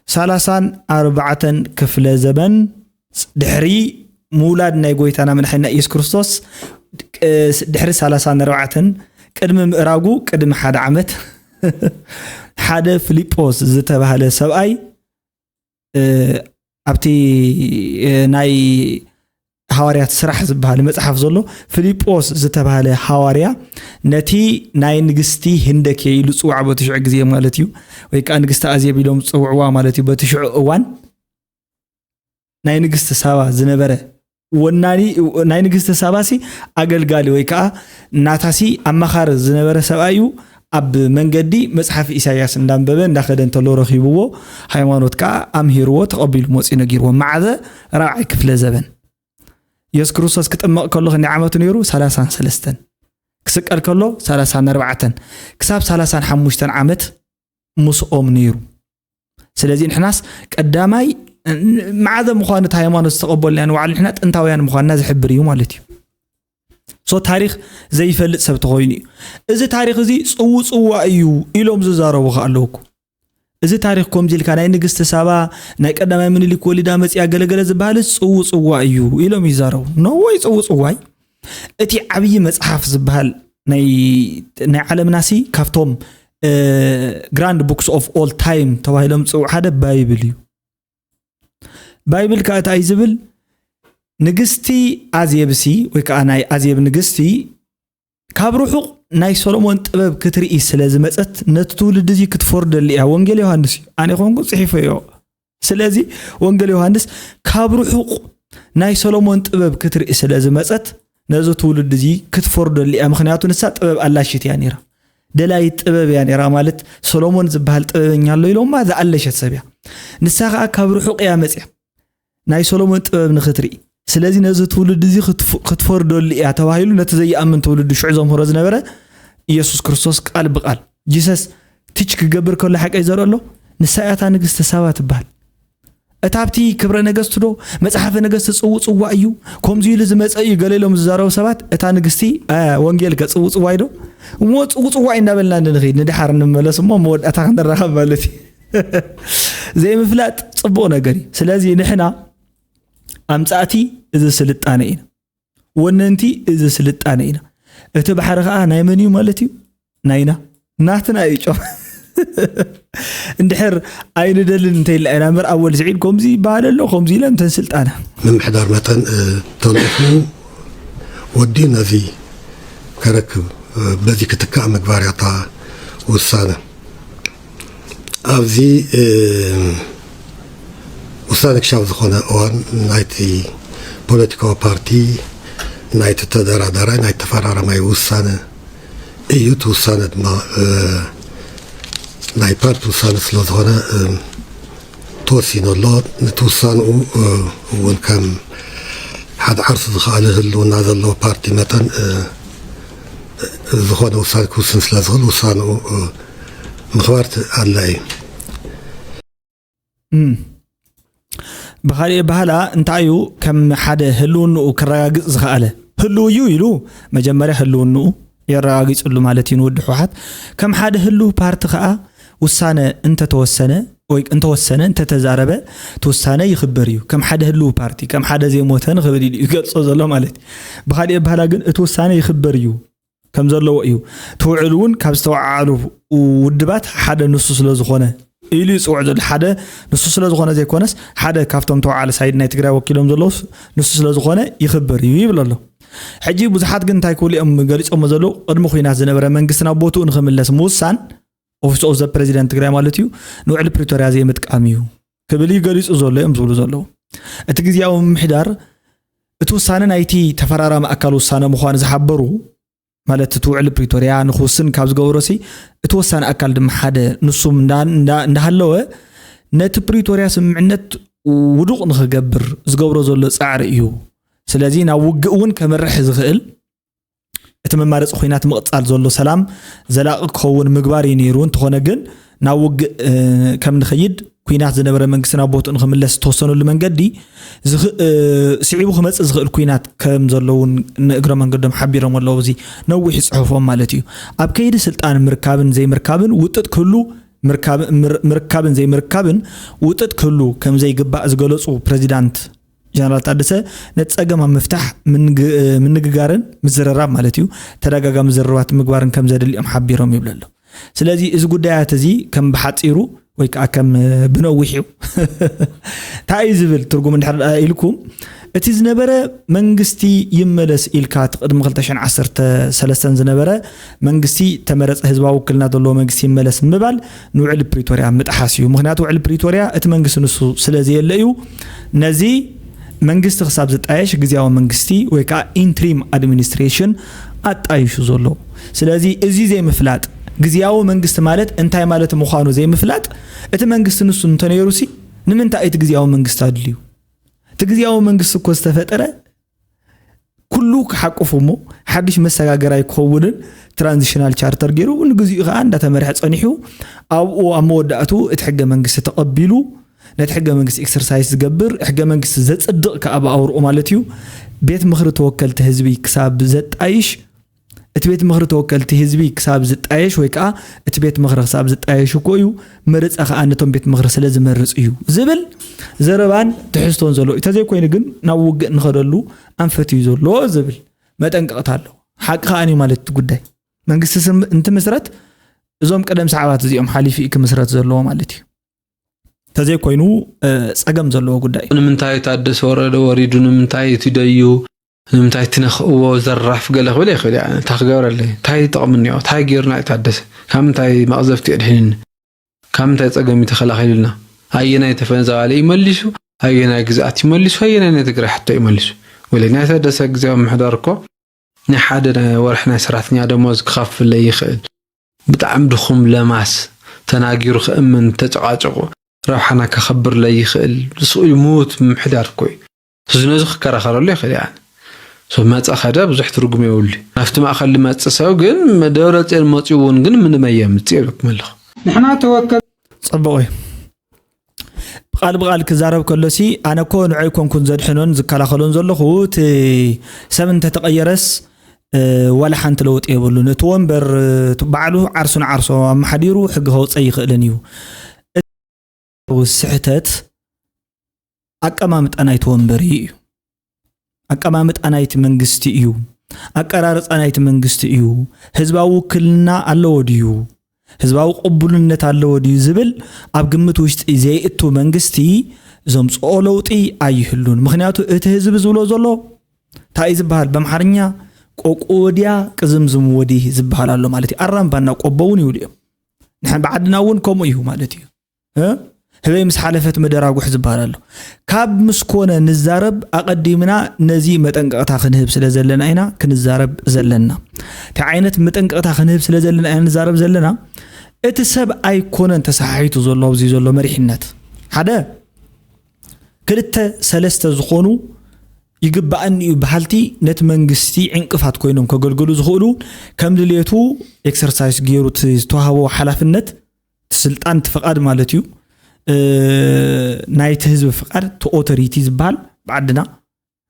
ሰላሳን ኣርባዕተን ክፍለ ዘመን ድሕሪ ምውላድ ናይ ጎይታና መድሓኒና ኢየሱስ ክርስቶስ፣ ቅ-፣ ድሕሪ ሰላሳን ኣርባዕተን፣ ቅድሚ ምእራጉ፣ ቅድሚ ሓደ ዓመት፣ ሓደ ፊልጶስ ዝተባህለ ሰብኣይ፣ እ፣ ኣብቲ፣ እ፣ ናይ ሃዋርያት ስራሕ ዝበሃል መጽሓፍ ዘሎ፣ ፊልጶስ ዝተባህለ ሃዋርያ ነቲ ናይ ንግስቲ ህንደኬ ኢሉ ዝጽዋዕ በቲ ሽዑ ግዜ ማለት እዩ፣ ወይ ከኣ ንግስቲ ኣዜብ ኢሎም ዝጽውዕዋ ማለት እዩ። በቲ ሽዑ እዋን ናይ ንግስቲ ሳባ ዝነበረ ወናኒ፣ ናይ ንግስቲ ሳባሲ ኣገልጋሊ ወይ ከኣ ናታሲ ኣማኻሪ ዝነበረ ሰብኣይ እዩ። ኣብ መንገዲ መጽሓፍ ኢሳይያስ እንዳንበበ እንዳኸደ እንተሎ ረኺብዎ፣ ሃይማኖት ከኣ ኣምሂርዎ፣ ተቐቢሉ መጺኡ ነጊርዎ። ማዕበ ራብዓይ ክፍለ ዘበን። የሱስ ክርስቶስ ክጥመቕ ከሎ ክንደይ ዓመቱ ነይሩ? ሰላሳን ሰለስተን። ክስቀል ከሎ ሰላሳን ኣርባዕተን። ክሳብ ሰላሳን ሓሙሽተን ዓመት ምስኦም ነይሩ። ስለዚ ንሕናስ ቀዳማይ ማዕበ ምዃኑ እቲ ሃይማኖት ዝተቐበልናዮ ንባዕሉ ንሕና ጥንታውያን ምዃንና ዝሕብር እዩ ማለት እዩ። ሶ ታሪኽ ዘይፈልጥ ሰብ ተኾይኑ እዩ። እዚ ታሪኽ እዚ ጽውጽዋ እዩ ኢሎም ዝዛረቡ ከ ኣለውኩ። እዚ ታሪኽ ከምዚ ኢልካ ናይ ንግስቲ ሳባ፣ ናይ ቀዳማይ ምኒልክ ወሊዳ መጽያ ገለገለ ዝበሃል ጽውጽዋ እዩ ኢሎም ይዛረቡ። ነወይ ጽውጽዋይ እቲ ዓብዪ መጽሓፍ ዝበሃል ናይ ናይ ዓለምናሲ ካብቶም ግራንድ ቡክስ ኦፍ ኦል ታይም ተባሂሎም ዝፅውዑ ሓደ ባይብል እዩ። ባይብል ከዓ እንታይ እዩ ዝብል? ንግስቲ ኣዜብሲ ወይ ከዓ ናይ ኣዜብ ንግስቲ ካብ ርሑቕ ናይ ሰሎሞን ጥበብ ክትርኢ ስለ ዝመፀት ነቲ ትውልዲ እዚ ክትፈርደሉ እያ። ወንጌል ዮሃንስ እዩ። ኣነ ኮንኩ ፅሒፈዮ። ስለዚ ወንጌል ዮሃንስ ካብ ርሑቕ ናይ ሰሎሞን ጥበብ ክትርኢ ስለ ዝመፀት ነዚ ትውልዲ እዚ ክትፈርደሉ እያ። ምክንያቱ ንሳ ጥበብ ኣላሽት እያ ነይራ። ደላይት ጥበብ እያ ነይራ፣ ማለት ሰሎሞን ዝበሃል ጥበበኛ ኣሎ ኢሎማ ዝኣለሸት ሰብ እያ። ንሳ ከዓ ካብ ርሑቕ እያ መፅያ ናይ ሰሎሞን ጥበብ ንኽትርኢ። ስለዚ ነዚ ትውልዲ እዚ ክትፍ- ክትፈርደሉ እያ ተባሂሉ ነቲ ዘይኣምን ትውልዲ ሽዑ ዘምህሮ ዝነበረ ኢየሱስ ክርስቶስ ቃል ብቃል ጂሰስ ቲች ክገብር ከሎ ሓቀይ ዘርኢ ኣሎ። ንሳ እያ እታ ንግስቲ ሳባ ትበሃል። እታ ኣብቲ ክብረ ነገስት ዶ መጽሓፈ ነገስት ጽውጽዋ እዩ፣ ከምዚ ኢሉ ዝመጸ እዩ ገለ ኢሎም ዝዛረቡ ሰባት፣ እታ ንግስቲ አ፣ ወንጌል ከ ጽውጽዋ እዩ ዶ? እሞ ጽውጽዋ እዩ እንዳበልና እንድንኸይድ ንድሓር እንመለስ እሞ መወዳእታ ክንራኸብ ማለት እዩ። ዘይምፍላጥ ጽቡቕ ነገር እዩ። ስለዚ ንሕና ኣምጻእቲ እዚ ስልጣነ ኢና። ወነንቲ እዚ ስልጣነ ኢና። እቲ ባሕሪ ከዓ ናይ መን እዩ ማለት እዩ? ናይና። ናትና እዩ ጮም። እንድሕር ኣይንደልን እንተይልና ኢና እምበር ኣወል ስዒድ ከምዚ ይበሃል ኣሎ፣ ከምዚ ኢለ እንተን ስልጣነ። ምምሕዳር መጠን፣ እ፣ ተልእኹ ወዲ ነዚ ከረክብ፣ እ፣ በዚ ክትካእ ምግባር እያ እታ ውሳነ። ኣብዚ፣ እ፣ ውሳነ ክሻብ ዝኾነ እዋን ናይቲ ፖለቲካዊ ፓርቲ፣ ናይቲ ተደራዳራይ፣ ናይቲ ተፈራራማይ ውሳነ እዩ። እቲ ውሳነ ድማ፣ እ፣ ናይ ፓርቲ ውሳነ ስለ ዝኾነ፣ እ፣ ተወሲኑ ኣሎ። ነቲ ውሳንኡ፣ እ፣ እውን ከም ሓደ ዓርሱ ዝኸኣለ ህልውና ዘለዎ ፓርቲ መጠን፣ እ፣ ዝኾነ ውሳነ ክውስን ስለ ዝኽእል ውሳንኡ፣ እ፣ ምኽባር ት-፣ ኣድላዪ እዩ። እም። ብኻሊእ ኣበሃህላ እንታይ እዩ ከም ሓደ ህልውንኡ ከረጋግጽ ዝኸኣለ? ህልው እዩ ኢሉ መጀመርያ ህልውንኡ የረጋጊጽሉ ማለት እዩ ንውድብ ህወሓት። ከም ሓደ ህልው ፓርቲ ኸኣ ውሳነ እንተተወሰነ ወይ እንተወሰነ እንተተዛረበ እቲ ውሳነ ይኽበር እዩ። ከም ሓደ ህልው ፓርቲ፣ ከም ሓደ ዘይሞተ ንኽብል ኢሉ ይገልጾ ዘሎ ማለት እዩ። ብኻሊእ ኣበሃህላ ግን እቲ ውሳነ ይኽበር እዩ ከም ዘለዎ እዩ። እቲ ውዕል እውን ካብ ዝተወዓዓሉ ውድባት ሓደ ንሱ ስለ ዝኾነ ኢሉ ይፅውዕ ዘሎ። ሓደ ንሱ ስለ ዝኾነ ዘይኮነስ ሓደ ካብቶም ተወዓዓሊ ሳይድ ናይ ትግራይ ወኪሎም ዘለዉ ንሱ ስለ ዝኾነ ይኽበር እዩ ይብል ኣሎ። ሕጂ ብዙሓት ግን እንታይ ክብሉ እዮም ገሊፆሞ ዘለዉ? ቅድሚ ኲናት ዝነበረ መንግስቲ ናብ ቦትኡ ንኽምለስ ምውሳን ኦፊስ ኦፍ ዘ ፕሬዚደንት ትግራይ ማለት እዩ ንውዕሊ ፕሪቶርያ ዘይምጥቃም እዩ ክብል እዩ ገሊፁ ዘሎ እዮም ዝብሉ ዘለዉ። እቲ ግዝያዊ ምምሕዳር እቲ ውሳነ ናይቲ ተፈራራሚ ኣካል ውሳነ ምዃኑ ዝሓበሩ ማለት እቲ ውዕሊ ፕሪቶርያ ንክውስን ካብ ዝገበሮሲ እቲ ወሳኒ ኣካል ድማ ሓደ ንሱ እንዳ- እንዳ- እንዳሃለወ ነቲ ፕሪቶርያ ስምምዕነት ውዱቕ ንክገብር ዝገብሮ ዘሎ ፃዕሪ እዩ። ስለዚ ናብ ውግእ እውን ከመርሕ ዝኽእል እቲ መማረፂ ኲናት ምቕፃል ዘሎ ሰላም ዘላቒ ክኸውን ምግባር እዩ ነይሩ። እንተኾነ ግን ናብ ውግእ እ፣ ከም ንኸይድ ኲናት ዝነበረ መንግስቲ ናብ ቦትኡ ንክምለስ ዝተወሰነሉ መንገዲ ዝኽ- እ፣ ስዒቡ ክመፅእ ዝኽእል ኲናት ከም ዘሎ እውን ንእግረ መንገዶም ሓቢሮም ኣለዉ። እዚ ነዊሕ ፅሑፎም ማለት እዩ። ኣብ ከይዲ ስልጣን ምርካብን ዘይምርካብን ውጥጥ ክህሉ ምርካብ- ምር- ምርካብን ዘይምርካብን ውጥጥ ክህሉ ከም ዘይግባእ ዝገለፁ ፕሬዚዳንት ጀነራል ታደሰ ነቲ ፀገም ኣብ ምፍታሕ ምንግ- ምንግጋርን ምዝርራብ ማለት እዩ ተደጋጋሚ ዝርርባት ምግባርን ከም ዘድልዮም ሓቢሮም ይብሉ ኣሎ። ስለዚ እዚ ጉዳያት እዚ ከም ብሓፂሩ ወይ ከዓ ከም ብነዊሑ እንታይ እዩ ዝብል ትርጉም እንድሕር ደኣ ኢልኩም እቲ ዝነበረ መንግስቲ ይመለስ ኢልካ እቲ ቅድሚ ክልተ ሽሕን ዓሰርተ ሰለስተን ዝነበረ መንግስቲ ተመረፀ ህዝባዊ ውክልና ዘለዎ መንግስቲ ይመለስ ምባል ንውዕሊ ፕሪቶርያ ምጥሓስ እዩ። ምክንያቱ ውዕሊ ፕሪቶርያ እቲ መንግስቲ ንሱ ስለ ዘየለ እዩ። ነዚ መንግስቲ ክሳብ ዝጣየሽ ግዝያዊ መንግስቲ ወይ ከዓ ኢንትሪም ኣድሚኒስትሬሽን ኣጣይሹ ዘሎ። ስለዚ እዚ ዘይምፍላጥ ግዝያዊ መንግስቲ ማለት እንታይ ማለት ምዃኑ ዘይምፍላጥ እቲ መንግስቲ ንሱ እንተነይሩሲ ንምንታይ እቲ ግዝያዊ መንግስቲ ኣድልዩ? እቲ ግዝያዊ መንግስቲ እኮ ዝተፈጠረ ኩሉ ክሓቁፍ እሞ ሓድሽ መሰጋገራይ ክኸውንን ትራንዚሽናል ቻርተር ገይሩ ንግዚኡ ከዓ እንዳተመርሐ ፀኒሑ ኣብኡ ኣብ መወዳእቱ እቲ ሕገ መንግስቲ ተቐቢሉ ነቲ ሕገ መንግስቲ ኤክሰርሳይዝ ዝገብር ሕገ መንግስቲ ዘፅድቕ ከዓ ብኣውርኡ ማለት እዩ ቤት ምኽሪ ተወከልቲ ህዝቢ ክሳብ ዘጣይሽ፣ እቲ ቤት ምኽሪ ተወከልቲ ህዝቢ ክሳብ ዝጣየሽ ወይ ከዓ እቲ ቤት ምኽሪ ክሳብ ዝጣየሽ እኮ እዩ መረፃ ከዓ ነቶም ቤት ምኽሪ ስለ ዝመርፅ እዩ ዝብል ዘረባን ትሕዝቶን ዘሎ እዩ። ተዘይኮይኑ ግን ናብ ውግእ ንኸደሉ ኣንፈት እዩ ዘሎ ዝብል መጠንቀቕታ ኣሎ። ሓቂ ከዓ እዩ ማለት እቲ ጉዳይ መንግስቲ ስም እንትምስረት እዞም ቀደም ሰዓባት እዚኦም ሓሊፉ እዩ ክምስረት ዘለዎ ማለት እዩ። ተዘይኮይኑ ጸገም ዘለዎ ጉዳይ እዩ። ንምንታይ ታደሰ ወረደ ወሪዱ? ንምንታይ እቲ ደዩ? ንምንታይ እቲ ነኽእዎ ዘራፍ ገለ ክብል ይኽእል እየ። እንታይ ክገብረለይ? እንታይ ይጠቕምኒ? እንታይ ገይሩና እዩ ታደሰ? ካብ ምንታይ መቕዘፍቲ የድሕንኒ? ካብ ምንታይ ጸገም እዩ ተኸላኺሉልና? ኣየናይ ተፈናዛባሊ እዩ መሊሱ? ኣየናይ ግዝኣት እዩ መሊሱ? ኣየናይ ናይ ትግራይ ሕቶ እዩ መሊሱ? ወለ ናይ ታደሰ ግዝያዊ ምሕዳር እኮ ናይ ሓደ ናይ ወርሒ ናይ ሰራሕተኛ ደሞዝ ክኸፍለይ ይኽእል። ብጣዕሚ ድኹም ለማስ ተናጊሩ ክእምን ተጨቓጭቑ ረብሓና ከኸብር ለይኽእል ስቕ ኢሉ ምዉት ምምሕዳር እኮ እዩ። እዚ ነዚ ክከራኸረሉ ይኽእል እየ ኣነ። ሰብ መጸ ኸደ ብዙሕ ትርጉም የብሉ። ናብቲ ማእኸል ዝመጽእ ሰብ ግን ደብረጽዮን መጺኡ እውን ግን ምንም ኣየምጽእ የብለኩም ኣለኹ። ንሕና ተወከል ጽቡቕ እዩ። ብቓል ብቓል ክዛረብ ከሎሲ ኣነ እኮ ንዑ ኣይኮንኩን ዘድሕኖን ዝከላኸሎን ዘለኹ እቲ ሰብ እንተተቐየረስ ዋላ ሓንቲ ለውጢ የብሉን። እቲ ወንበር ባዕሉ ዓርሱ ንዓርሶ ኣመሓዲሩ ሕጊ ከውፀ ይኽእልን እዩ። ስሕተት ኣቀማምጣ ናይቲ ወንበር እዩ። ኣቀማምጣ ናይቲ መንግስቲ እዩ። ኣቀራርፃ ናይቲ መንግስቲ እዩ። ህዝባዊ ውክልና ኣለዎ ድዩ? ህዝባዊ ቅቡልነት ኣለዎ ድዩ ዝብል ኣብ ግምት ውሽጢ ዘየእቱ መንግስቲ ዘምፅኦ ለውጢ ኣይህሉን። ምክንያቱ እቲ ህዝቢ ዝብሎ ዘሎ እንታይ እዩ ዝበሃል? ብኣምሓርኛ ቆቁ ወዲያ ቅዝምዝም ወዲህ ዝበሃል ኣሎ ማለት እዩ። ኣራምባና ቆቦ እውን ይብሉ እዮም። ንሕን ብዓድና እውን ከምኡ እዩ ማለት እዩ። ህበይ ምስ ሓለፈት መደራጉሕ ዝበሃል ኣሎ። ካብ ምስ ኮነ ንዛረብ ኣቐዲምና ነዚ መጠንቀቕታ ክንህብ ስለ ዘለና ኢና ክንዛረብ ዘለና። እንታይ ዓይነት መጠንቀቕታ ክንህብ ስለ ዘለና ኢና ንዛረብ ዘለና? እቲ ሰብ ኣይኮነን ተሰሓሒቱ ዘሎ ኣብዚ ዘሎ መሪሕነት ሓደ ክልተ ሰለስተ ዝኾኑ ይግባኣኒ እዩ በሃልቲ ነቲ መንግስቲ ዕንቅፋት ኮይኖም ከገልግሉ ዝኽእሉ ከም ድልየቱ ኤክሰርሳይዝ ገይሩ እቲ ዝተዋህቦ ሓላፍነት እቲ ስልጣን እቲ ፍቓድ ማለት እዩ ናይቲ ህዝቢ ፍቓድ እቲ ኦቶሪቲ ዝበሃል ብዓድና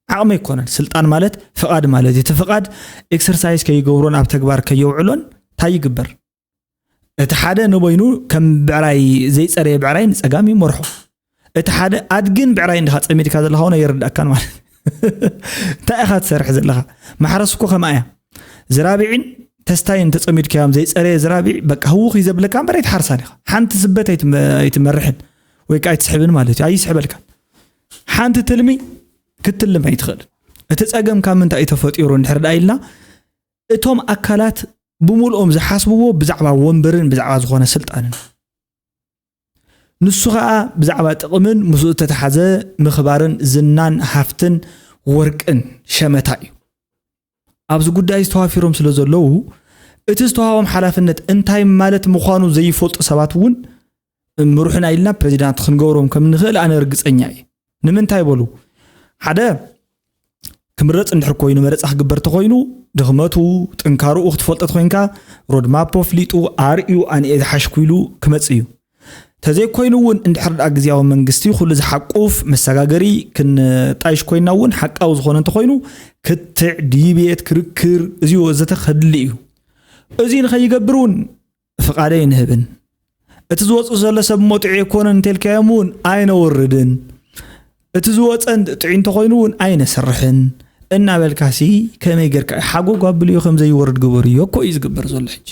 ዓቕሚ ኣይኮነን። ስልጣን ማለት ፍቓድ ማለት እዩ። እቲ ፍቓድ ኤክሰርሳይዝ ከይገብሮን ኣብ ተግባር ከየውዕሎን እንታይ ይግበር? እቲ ሓደ ንበይኑ ከም ብዕራይ ዘይፀረየ ብዕራይ ንፀጋም ይመርሖ። እቲ ሓደ ኣድግን ብዕራይ እንዲኻ ፀሚድካ ዘለኻ ሆነ የረዳእካን ማለት እንታይ ኢኻ ትሰርሕ ዘለኻ? ማሕረስ እኮ ከማ እያ። ዝራቢዕን ተስታይን ተፀሚድካዮም ዘይፀረየ ዝራቢዕ በቃ ህውኽ እዩ ዘብለካ እምበር ኣይትሓርሳን ኢኻ። ሓንቲ ስበት ኣይትመርሕን ወይ ከዓ ኣይትስሕብን ማለት እዩ። ኣይስሕበልካን። ሓንቲ ትልሚ ክትልም ኣይትኽእልን። እቲ ፀገም ካብ ምንታይ እዩ ተፈጢሩ እንድሕር ደኣ ኢልና እቶም ኣካላት ብምልኦም ዝሓስብዎ ብዛዕባ ወንበርን ብዛዕባ ዝኾነ ስልጣንን ንሱ ኸኣ ብዛዕባ ጥቕምን ምስኡ እተተሓዘ ምኽባርን ዝናን ሃፍትን ወርቅን ሸመታ እዩ። ኣብዚ ጉዳይ ዝተዋፊሮም ስለ ዘለዉ እቲ ዝተዋህቦም ሓላፍነት እንታይ ማለት ምዃኑ ዘይፈልጡ ሰባት እውን ምርሑና ኢልና ፕሬዚዳንት ክንገብሮም ከም ንኽእል ኣነ ርግፀኛ እየ። ንምንታይ በሉ ሓደ ክምረፅ እንድሕር ኮይኑ መረፃ ክግበር ተኮይኑ ድኽመቱ ጥንካርኡ ክትፈልጦ ተኮይንካ ሮድማፖ ፍሊጡ ኣርእዩ ኣነኤ ዝሓሽኩ ኢሉ ክመፅእ እዩ። ተዘይኮይኑ እውን እንድሕር ደኣ ግዝያዊ መንግስቲ ኩሉ ዝሓቁፍ መሰጋገሪ ክንጣይሽ ኮይንና እውን ሓቃዊ ዝኾነ እንተኮይኑ ክትዕ ድቤት ክርክር እዚ ወዘተ ከድሊ እዩ። እዚ ንኸይገብር እውን ፍቓድ ኣይንህብን። እቲ ዝወፅእ ዘሎ ሰብ እሞ ጥዑይ ኣይኮነን እንተልካዮም እውን ኣይነወርድን። እቲ ዝወፀ ጥዑይ እንተኾይኑ እውን ኣይነስርሕን እናበልካሲ ከመይ ጌርካ ሓጎጉ ኣብልዮ ከም ዘይወርድ ግበርዮ እኮ እዩ ዝግበር ዘሎ ሕጂ።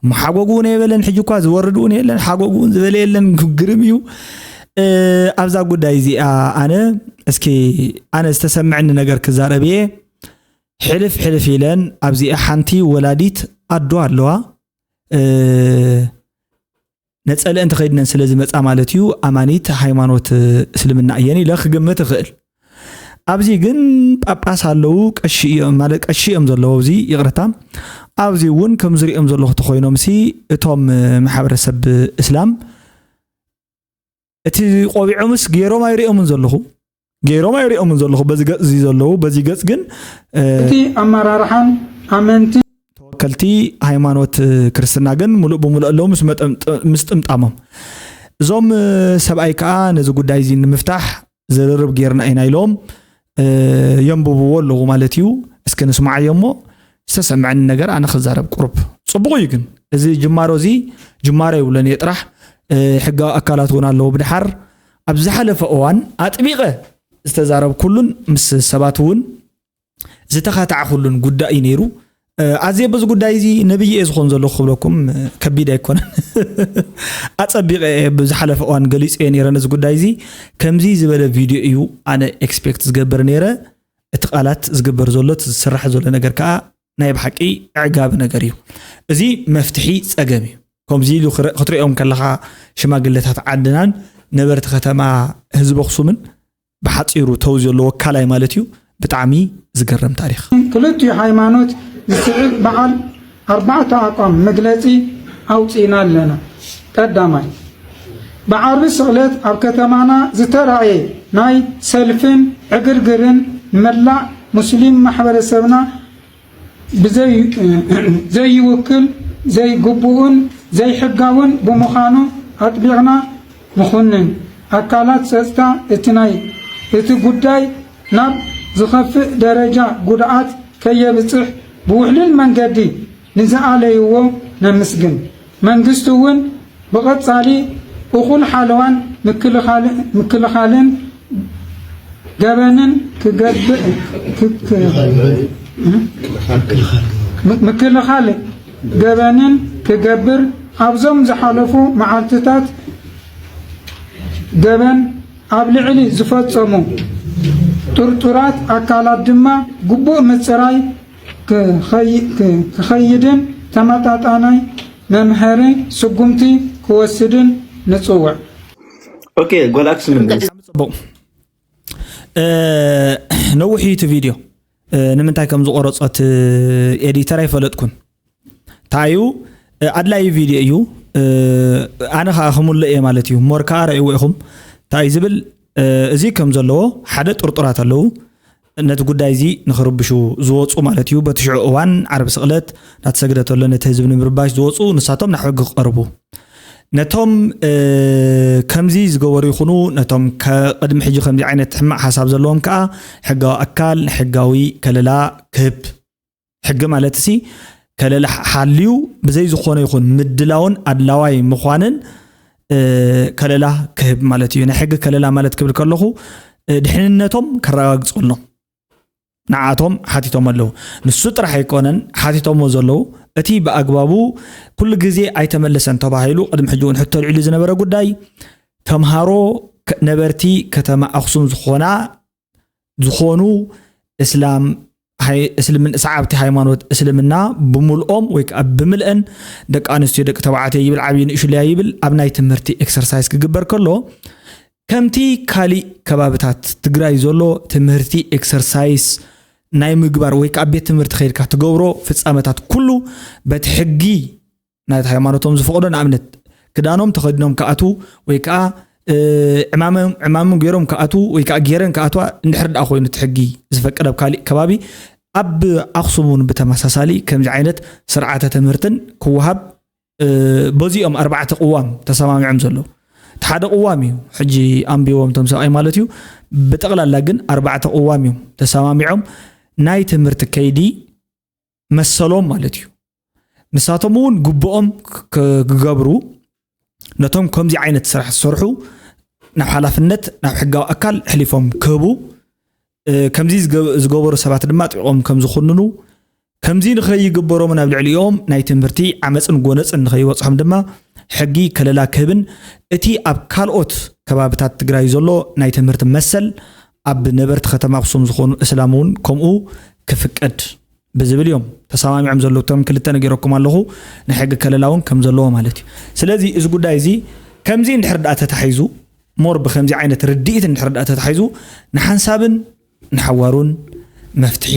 እሞ ሓጎጉ እውን የበለን ሕጂ እኳ ዝወርድ እውን የለን ሓጎጉ እውን ዝበለ የለን ግርም እዩ። ኣብዛ ጉዳይ እዚኣ ኣነ እስኪ ኣነ ዝተሰምዐኒ ነገር ክዛረብ እየ። ሕልፍ ሕልፍ ኢለን ኣብዚኣ ሓንቲ ወላዲት ኣዶ ኣለዋ ነፀለአን ተኸይድነን ስለ ዝመፃ ማለት እዩ ኣማኒት ሃይማኖት እስልምና እየን ኢለ ክግምት እኽእል። ኣብዚ ግን ጳጳስ ኣለዉ ቀሺ እዮም ማለት ቀሺ እዮም ዘለዉ ኣብዚ ይቕረታ ኣብዚ እውን ከም ዝሪኦም ዘለኹ ተኾይኖም ሲ እቶም ማሕበረሰብ እስላም እቲ ቆቢዖምስ ገይሮም ኣይሪኦምን ዘለኹ ገይሮም ኣይሪኦምን ዘለኹ በዚ ገፅ እዚ ዘለዉ በዚ ገፅ ግን እቲ ኣመራርሓን ኣመንቲ ተወከልቲ ሃይማኖት ክርስትና ግን ሙሉእ ብሙሉእ ኣለዉ ምስ ጥምጣሞም እዞም ሰብኣይ ከዓ ነዚ ጉዳይ እዚ ንምፍታሕ ዝርርብ ገይርና ኢና ኢሎም የንብብዎ ኣለዉ ማለት እዩ። እስኪ ንስማዓዮ እሞ ዝተሰምዐኒ ነገር ኣነ ክዛረብ ቁሩብ። ጽቡቕ እዩ ግን እዚ ጅማሮ እዚ ጅማሮ ይብሎን እየ ጥራሕ። ሕጋዊ ኣካላት እውን ኣለዉ ብድሓር። ኣብ ዝሓለፈ እዋን ኣጥቢቐ ዝተዛረብኩሉን ምስ ሰባት እውን ዝተኻታዕኩሉን ጉዳይ እዩ ነይሩ። ኣዝየ በዚ ጉዳይ እዚ ነብይ እየ ዝኾን ዘለኹ ክብለኩም ከቢድ ኣይኮነን። ኣጸቢቐ እየ ብዝሓለፈ እዋን ገሊጸ እየ ነይረ ነዚ ጉዳይ እዚ። ከምዚ ዝበለ ቪድዮ እዩ ኣነ ኤክስፔክት ዝገብር ነይረ። እቲ ቃላት ዝግበር ዘሎ እቲ ዝስራሕ ዘሎ ነገር ከዓ ናይ ብሓቂ ኣዕጋቢ ነገር እዩ። እዚ መፍትሒ ጸገም እዩ። ከምዚ ኢሉ ክትሪኦም ከለኻ ሽማግለታት ዓድናን ነበርቲ ከተማ ህዝቢ ኣኽሱምን ብሓፂሩ ተው ዘለዎ ካላይ ማለት እዩ። ብጣዕሚ ዝገርም ታሪኽ። ክልቲኡ ሃይማኖት ዝስዕብ በዓል ኣርባዕተ ኣቋም መግለፂ ኣውፂእና ኣለና። ቀዳማይ፣ ብዓርቢ ስቕለት ኣብ ከተማና ዝተራእየ ናይ ሰልፍን ዕግርግርን ንመላእ ሙስሊም ማሕበረሰብና ብዘይ ዘይውክል ዘይግቡእን ዘይሕጋውን ብምዃኑ ኣጥቢቕና ንኹንን። ኣካላት ፀፅታ እቲ ናይ እቲ ጉዳይ ናብ ዝኸፍእ ደረጃ ጉድኣት ከየብፅሕ ብውሕሉል መንገዲ ንዝኣለይዎ ነምስግን። መንግስቲ እውን ብቐፃሊ እኹል ሓለዋን ምክልኻልን ገበንን ክገብር ምክልኻል ገበንን ክገብር ኣብዞም ዝሓለፉ መዓልትታት ገበን ኣብ ልዕሊ ዝፈፀሙ ጥርጡራት ኣካላት ድማ ግቡእ ምፅራይ ክኸይድን ተመጣጣናይ መምሀሪ ስጉምቲ ክወስድን ንፅውዕ። ኦኬ ጓል ኣክሱም እንዴ? ጽቡቅ። ነውሕ እዩ እቲ ቪድዮ። ንምንታይ ከም ዝቆረጾት ኤዲተር ኣይፈለጥኩን። ታዩ ኣድላይ ቪድዮ እዩ። ኣነ ከዓ ክምልእ እየ ማለት እዩ። ሞር ከዓ ረእይዎ ኢኹም። እንታይ ዝብል እዚ ከም ዘለዎ ሓደ ጥርጡራት ኣለዉ። ነቲ ጉዳይ እዚ ንኽርብሹ ዝወፁ ማለት እዩ። በቲ ሽዑ እዋን ዓርቢ ስቕለት እናተሰግደ ተሎ ነቲ ህዝቢ ንምርባሽ ዝወፁ ንሳቶም ናብ ሕጊ ክቐርቡ ነቶም ከምዚ ዝገበሩ ይኹኑ ነቶም ቅድሚ ሕጂ ከምዚ ዓይነት ሕማቕ ሓሳብ ዘለዎም ከዓ ሕጋዊ ኣካል ንሕጋዊ ከለላ ክህብ ሕጊ ማለት ሲ ከለላ ሓልዩ ብዘይ ዝኾነ ይኹን ምድላውን ኣድላዋይ ምዃንን ከለላ ክህብ ማለት እዩ። ናይ ሕጊ ከለላ ማለት ክብል ከለኹ ድሕንነቶም ከረጋግፀሎም ንዓቶም ሓቲቶም ኣለዉ። ንሱ ጥራሕ ኣይኮነን ሓቲቶሞ ዘለዉ እቲ ብኣግባቡ ኩሉ ግዜ ኣይተመለሰን ተባሂሉ ቅድሚ ሕጂ እውን ሕቶ ኣልዒሉ ዝነበረ ጉዳይ ተምሃሮ ነበርቲ ከተማ ኣኽሱም ዝኾና ዝኾኑ እስላም እስልምን ሰዓብቲ ሃይማኖት እስልምና ብምልኦም ወይ ከዓ ብምልአን ደቂ ኣንስትዮ ደቂ ተባዕትዮ ይብል ዓብዪ ንእሽለያ ይብል ኣብ ናይ ትምህርቲ ኤክሰርሳይዝ ክግበር ከሎ ከምቲ ካሊእ ከባብታት ትግራይ ዘሎ ትምህርቲ ኤክሰርሳይስ ናይ ምግባር ወይ ከዓ ቤት ትምህርቲ ከይድካ ትገብሮ ፍፃመታት ኩሉ በቲ ሕጊ ናይቲ ሃይማኖቶም ዝፈቕዶ ንኣብነት ክዳኖም ተኸዲኖም ክኣትዉ ወይ ከዓ ዕማሞም ገይሮም ክኣትዉ ወይ ከዓ ገይረን ክኣትዋ እንድሕር ደኣ ኮይኑ እቲ ሕጊ ዝፈቅድ ኣብ ካሊእ ከባቢ ኣብ ኣኽሱም እውን ብተመሳሳሊ ከምዚ ዓይነት ስርዓተ ትምህርትን ክወሃብ በዚኦም ኣርባዕተ ቅዋም ተሰማሚዖም ዘለዉ እቲ ሓደ ቅዋም እዩ ሕጂ ኣንቢቦም እቶም ሰብኣይ ማለት እዩ ብጠቕላላ ግን ኣርባዕተ ቅዋም እዮም ተሰማሚዖም ናይ ትምህርቲ ከይዲ መሰሎም ማለት እዩ ንሳቶም እውን ግብኦም ክገብሩ ነቶም ከምዚ ዓይነት ስራሕ ዝሰርሑ ናብ ሓላፍነት ናብ ሕጋዊ ኣካል ሕሊፎም ክህቡ ከምዚ ዝገበሩ ሰባት ድማ ጥቢቖም ከም ዝኹንኑ ከምዚ ንኸይግበሮምን ኣብ ልዕሊኦም ናይ ትምህርቲ ዓመፅን ጎነፅን ንኸይበፅሖም ድማ ሕጊ ከለላ ክህብን እቲ ኣብ ካልኦት ከባብታት ትግራይ ዘሎ ናይ ትምህርቲ መሰል ኣብ ነበርቲ ከተማ ኣክሱም ዝኾኑ እስላም እውን ከምኡ ክፍቀድ ብዝብል እዮም ተሰማሚዖም ዘለዉ እቶም ክልተ ነጊረኩም ኣለኹ ናይ ሕጊ ከለላ እውን ከም ዘለዎ ማለት እዩ ስለዚ እዚ ጉዳይ እዚ ከምዚ እንድሕር ደኣ ተታሒዙ more ብከምዚ ዓይነት ርድኢት እንድሕር ደኣ ተታሒዙ ንሓንሳብን ንሓዋሩን መፍትሒ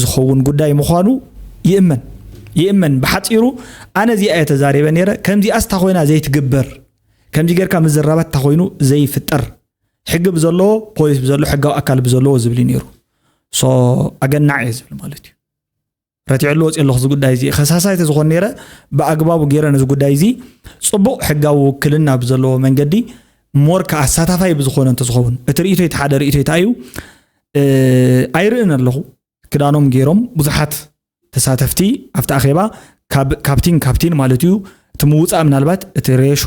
ዝኸውን ጉዳይ ምዃኑ ይእመን ይእመን ብሓፂሩ ኣነ እዚኣ እየ ተዛሪበ ነይረ ከምዚኣስ እታ ኮይና ዘይትግበር ከምዚ ጌርካ ምዝራባት እታ ኮይኑ ዘይፍጠር ሕጊ ብዘለዎ ፖሊስ ብዘለዎ ሕጋዊ ኣካል ብዘለዎ ዝብል እዩ ነይሩ so ኣገናዕ እየ ዝብል ማለት እዩ ረቲዐሉ ወፂ ኣለኹ እዚ ጉዳይ እዚ ከሳሳይ ተዝኾን ነይረ ብኣግባቡ ገይረ ነዚ ጉዳይ እዚ ፅቡቕ ሕጋዊ ውክልና ብዘለዎ መንገዲ more ከዓ ኣሳታፋይ ብዝኾነ እንተዝኸውን እቲ ርእይቶይ እቲ ሓደ ርእይቶይ እንታይ እዩ ኣይርእን ኣለኹ። ክዳኖም ገይሮም ብዙሓት ተሳተፍቲ ኣብቲ ኣኼባ፣ ካብቲን ካብቲን ማለት እዩ፣ እቲ ምውፃእ ምናልባት እቲ ሬሾ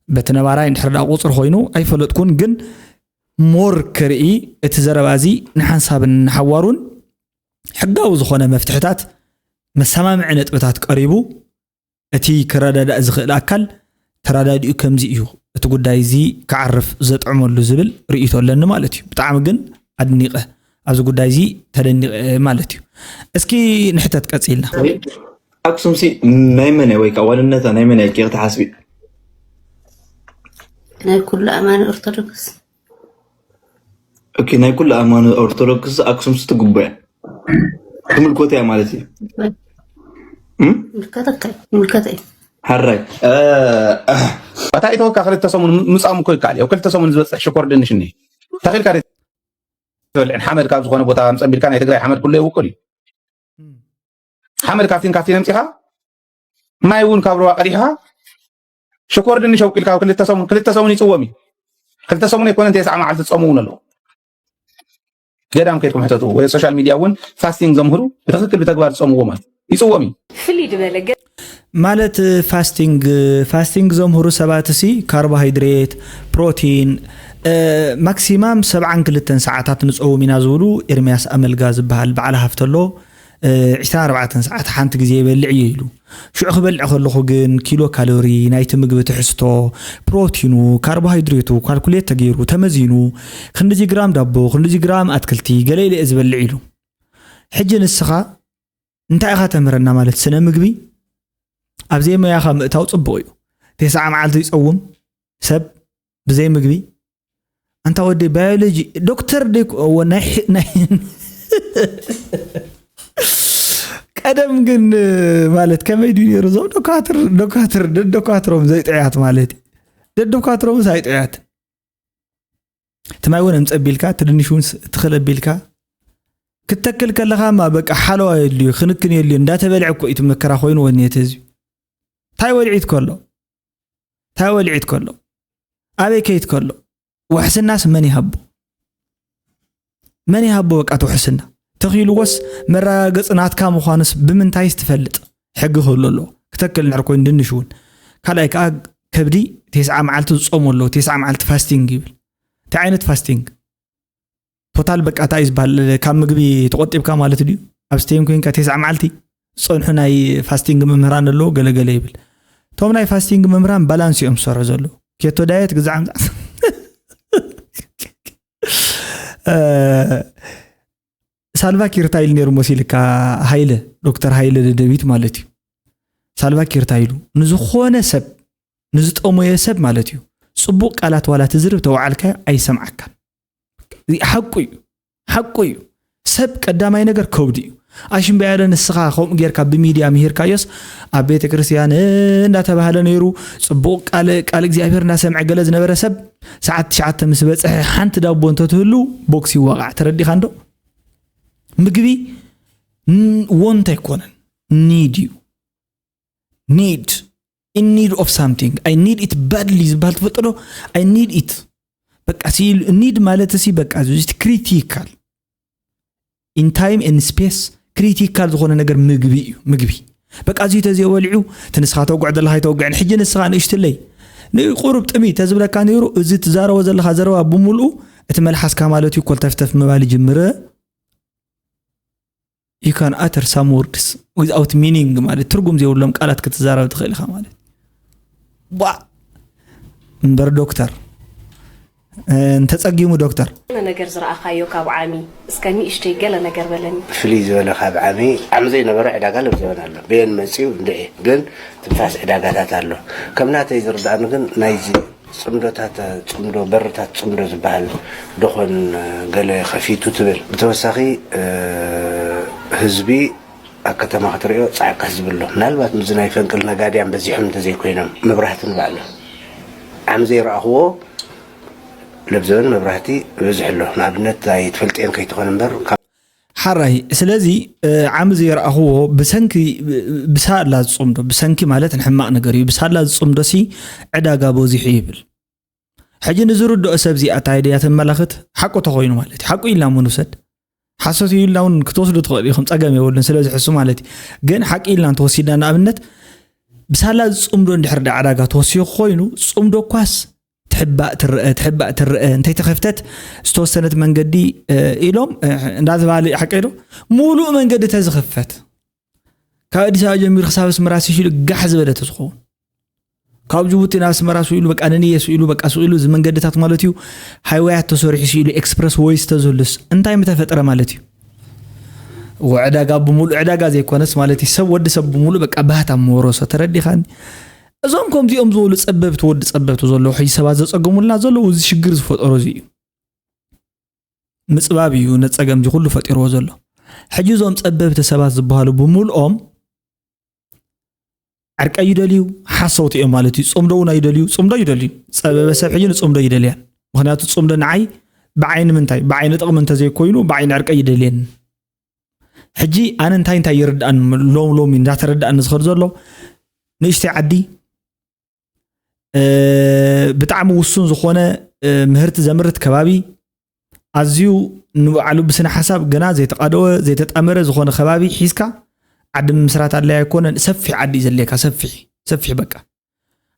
በቲ ነባራይ እንድሕር ዳ ቁፅሪ ኮይኑ ኣይፈለጥኩን፣ ግን ሞር ክርኢ እቲ ዘረባ እዚ ንሓንሳብን ንሓዋሩን ሕጋዊ ዝኾነ መፍትሕታት፣ መሰማምዒ ነጥብታት ቀሪቡ፣ እቲ ክረዳዳእ ዝኽእል ኣካል ተረዳዲኡ ከምዚ እዩ እቲ ጉዳይ እዚ ክዓርፍ ዘጥዕመሉ ዝብል ርእይቶ ኣለኒ ማለት እዩ። ብጣዕሚ ግን ኣድኒቐ፣ ኣብዚ ጉዳይ እዚ ተደኒቐ ማለት እዩ። እስኪ ንሕተት ቀፂልና። ኣክሱም ሲ ናይ መን ወይ ከዓ ዋንነታ ናይ መን እያ ክትሓስቢ? ናይ ኩሉ ኣማኒ ኦርቶዶክስ። ኦኬ፣ ናይ ኩሉ ኣማኒ ኦርቶዶክስ ኣክሱም ሲ ትግቦ እያ፣ ትምልኮት እያ ማለት እዩ። ምልከተካ ምልከተ እዩ። ሓራይ ባታ ኢተወካ ክልተ ሰሙን ምጻሙ እኮ ይከኣል እዩ። ኣብ ክልተ ሰሙን ዝበፅሕ ሽኮር ድንሽ እኒ ተኺልካ ትበልዕን ሓመድ ካብ ዝኾነ ቦታ ምፀምቢልካ ናይ ትግራይ ሓመድ ኩሉ የውቅል እዩ። ሓመድ ካብቲን ካብቲን ኣምፂኻ ማይ እውን ካብ ሩባ ቀዲሕኻ ሽኮር ድንሽ ኣውቂልካ ክልተ ሰሙን ክልተ ሰሙን ይፅዎም እዩ። ክልተ ሰሙን ኣይኮነን፣ ተስዓ መዓልቲ ዝፀሙ እውን ኣለዉ። ገዳም ከይድኩም ሕተቱ ወይ ሶሻል ሚድያ እውን ፋስቲንግ ዘምህሩ ብትክክል ብተግባር ዝፀምዎ ማለት ይፅዎም እዩ። ፍልይ ዝበለ ማለት ፋስቲንግ ፋስቲንግ ዘምህሩ ሰባት ሲ ካርቦሃይድሬት፣ ፕሮቲን፣ ማክሲማም ሰብዓን ክልተን ሰዓታት ንፀውም ኢና ዝብሉ ኤርሚያስ ኣመልጋ ዝበሃል በዓል ሃፍቲ ኣሎ። ዕስራን ኣርባዕተን ሰዓት ሓንቲ ግዜ ይበልዕ እየ ኢሉ። ሽዑ ክበልዕ ከለኹ ግን ኪሎ ካሎሪ ናይቲ ምግቢ ትሕዝቶ፣ ፕሮቲኑ፣ ካርቦሃይድሬቱ ካልኩሌት ተገይሩ ተመዚኑ ክንድዚ ግራም ዳቦ ክንድዚ ግራም ኣትክልቲ ገለ ኢለ እየ ዝበልዕ ኢሉ። ሕጂ ንስኻ እንታይ ኢኻ ተምህረና ማለት ስነ ምግቢ ኣብዘይ ሞያኻ ምእታው ፅቡቕ እዩ። ተስዓ መዓልቲ ይፀውም ሰብ ብዘይ ምግቢ ኣንታ ወዲ ባዮሎጂ ዶክተር ደይ ቀደም ግን ማለት ከመይ ድዩ ነይሩ እዞም ዶካትር ዶካትር ደዶካትሮም ዘይጥዕያት ማለት ደዶካትሮምስ ኣይጥዕያት ትማይ እውን እምፀ ቢልካ ትድንሽ እውን ትኽል ቢልካ ክትተክል ከለኻ ማ በቃ ሓለዋ የድልዩ ክንክን የድልዩ እንዳተበልዐ እኮ እዩ መከራ ኮይኑ ወኒየት ህዝቢ እንታይ ወልዒት ከሎ እንታይ ወልዒት ከሎ ኣበይ ከይት ከሎ ውሕስናስ መን ይሃቦ? መን ይሃቦ በቃ እቲ ውሕስና? ተኺልዎስ መረጋገፂ ናትካ ምዃኑስ ብምንታይስ ትፈልጥ? ሕጊ ክህሉ ኣለዎ። ክተክል እንድሕር ኮይኑ ድንሽ እውን። ካልኣይ ከዓ ከብዲ ቴስዓ መዓልቲ ዝፀሙ ኣለዉ። ቴስዓ መዓልቲ ፋስቲንግ ይብል። እንታይ ዓይነት ፋስቲንግ? ቶታል በቃ እንታይ እዩ ዝበሃል? ካብ ምግቢ ተቆጢብካ ማለት ድዩ? ኣብ ስቴም ኮይንካ ቴስዓ መዓልቲ ዝፀንሑ ናይ ፋስቲንግ መምህራን ኣለዉ ገለገለ ይብል። እቶም ናይ ፋስቲንግ መምህራን ባላንስ እዮም ዝሰርሑ ዘለዉ። ኬቶ ዳየት ግዛዕ ምዛዕ ሳልቫ ኪር እንታይ ኢሉ ነይሩ መሲልካ? ሃይለ ዶክተር ሃይለ ደደቢት ማለት እዩ። ሳልቫ ኪር እንታይ ኢሉ ንዝኾነ ሰብ ንዝጠሞየ ሰብ ማለት እዩ ጽቡቕ ቃላት ዋላ ትዝርብ ተወዓልካዮ ኣይሰምዓካን። ሓቁ እዩ ሓቁ እዩ። ሰብ ቀዳማይ ነገር ከብዲ እዩ። ኣሽምበያለ ንስኻ ከምኡ ጌርካ ብሚድያ ምሂርካዮስ ኣብ ቤተ ክርስቲያን እንዳተባህለ ነይሩ ጽቡቕ ቃል ቃል እግዚኣብሔር እንዳሰምዐ ገለ ዝነበረ ሰብ ሰዓት ትሽዓተ ምስ በፅሐ ሓንቲ ዳቦ እንተትህሉ ቦክስ ይወቃዕ ተረዲኻ እንዶ ምግቢ ወንት ኣይኮነን ኒድ እዩ need in need of something I need it badly ዝበሃል ትፈልጦ ዶ I need it በቃ need ማለት ሲ በቃ critical in time and space critical ዝኾነ ነገር ምግቢ እዩ ምግቢ በቃ እዚ ተዘይበሊዑ እቲ ንስኻ ተወግዖ ዘለኻ ኣይተወግዕን ሕጂ ንስኻ ንእሽትለይ ንቁሩብ ጥሚ ተዝብለካ ነይሩ እዚ ትዛረቦ ዘለኻ ዘረባ ብምልኡ እቲ መልሓስካ ማለት እዩ ኮልተፍተፍ ምባል ይጅምር you can utter some words without meaning ማለት ትርጉም ዘይብሎም ቃላት ክትዛረብ ትኽእል ኢኻ ማለት ቧ እምበር ዶክተር እንተፀጊሙ ዶክተር ገለ ነገር ዝረኣኻዮ ካብ ዓሚ እስከ ንእሽተይ ገለ ነገር በለኒ። ፍልይ ዝበለ ካብ ዓሚ ዓሚ ዘይነበረ ዕዳጋ ለብዘበን ኣሎ በየን መፅኡ እንድዒ ግን ትንፋስ ዕዳጋታት ኣሎ ከም ናተይ ዝርዳእኒ ግን ናይዚ ፅምዶታት ፅምዶ በርታት ፅምዶ ዝበሃል ዶኾን ገለ ከፊቱ ትብል ብተወሳኺ ህዝቢ ኣብ ከተማ ክትሪኦ ፃዕቃ ዝብሎ ምናልባት ምዚ ናይ ፈንቅል ነጋድያን በዚሖም እንተዘይኮይኖም መብራህቲ ንባዕሉ ዓሚ ዘይረኣኽዎ ለብዘበን መብራህቲ ይበዝሕ ኣሎ ንኣብነት ኣይትፈልጥየን ከይትኾን እምበር ካብ ሓራይ ስለዚ ዓሚ ዘይረኣኽዎ ብሰንኪ ብሳላ ዝፅምዶ ብሰንኪ ማለት ንሕማቕ ነገር እዩ ብሳላ ዝፅምዶ ሲ ዕዳጋ በዚሑ ይብል ሕጂ ንዝርድኦ ሰብ እዚኣ እንታይ ድያ ተመላኽት ሓቁ ተኾይኑ ማለት እዩ ሓቁ ኢልና እሞ ንውሰድ ሓሶት እዩ ኢልና እውን ክትወስዱ ትኽእል ኢኹም፣ ጸገም የብሉን። ስለዚ ሕሱ ማለት እዩ። ግን ሓቂ ኢልና እንተወሲድና ንኣብነት ብሳላ ዝጽምዶ እንድሕር ዳ ዕዳጋ ተወሲኹ ኮይኑ ጽምዶ ኳስ ትሕባእ ትረአ ትሕባእ ትረአ እንተይተኸፍተት ዝተወሰነት መንገዲ ኢሎም እንዳተባሃለ ሓቂ ዶ ሙሉእ መንገዲ ተዝኸፈት ካብ ኣዲስ ኣበባ ጀሚሩ ክሳብ ኣስመራ ሲሽሉ ጋሕ ዝበለ ተዝኸውን ካብ ጅቡቲ ናብ ኣስመራ ስኢሉ በቃ ንንየ ስኢሉ በቃ ስኢሉ እዚ መንገድታት ማለት እዩ ሃይወያት ተሰሪሑ ስኢሉ ኤክስፕረስ ወይስ ተዝህሉስ እንታይ ምተፈጥረ ማለት እዩ ዕዳጋ ብምሉእ ዕዳጋ ዘይኮነስ ማለት እዩ ሰብ ወዲ ሰብ ብምሉእ በቃ ባህታ መወረሶ ተረዲኻኒ እዞም ከምዚኦም ዝበሉ ጸበብቲ ወዲ ጸበብቲ ዘለዉ ሕጂ ሰባት ዘጸገሙልና ዘለዉ እዚ ሽግር ዝፈጠሮ እዚ እዩ ምጽባብ እዩ ነጸገም እዚ ኩሉ ፈጢርዎ ዘሎ ሕጂ እዞም ጸበብቲ ሰባት ዝበሃሉ ብምልኦም ዕርቀ ይደልዩ ሓሰውቲ እዮም ማለት እዩ ጽምዶ እውን ኣይደልዩ ጽምዶ ይደልዩ ጸበበ ሰብ ሕጂ ንጽምዶ ይደልያን ምክንያቱ ጽምዶ ንዓይ ብዓይኒ ምንታይ ብዓይኒ ጥቕሚ እንተዘይኮይኑ ብዓይኒ ዕርቀ ይደልየን ሕጂ ኣነ እንታይ እንታይ ይርድኣን ሎም ሎም እንዳተረድኣኒ ዝኸድ ዘሎ ንእሽተይ ዓዲ ብጣዕሚ ውሱን ዝኾነ ምህርቲ ዘምርት ከባቢ ኣዝዩ ንባዕሉ ብስነ ሓሳብ ገና ዘይተቃደወ ዘይተጣመረ ዝኾነ ከባቢ ሒዝካ ዓዲ ምምስራት ኣድላይ ኣይኮነን ሰፊሕ ዓዲ እዩ ዘድልየካ ሰፊሕ ሰፊሕ በቃ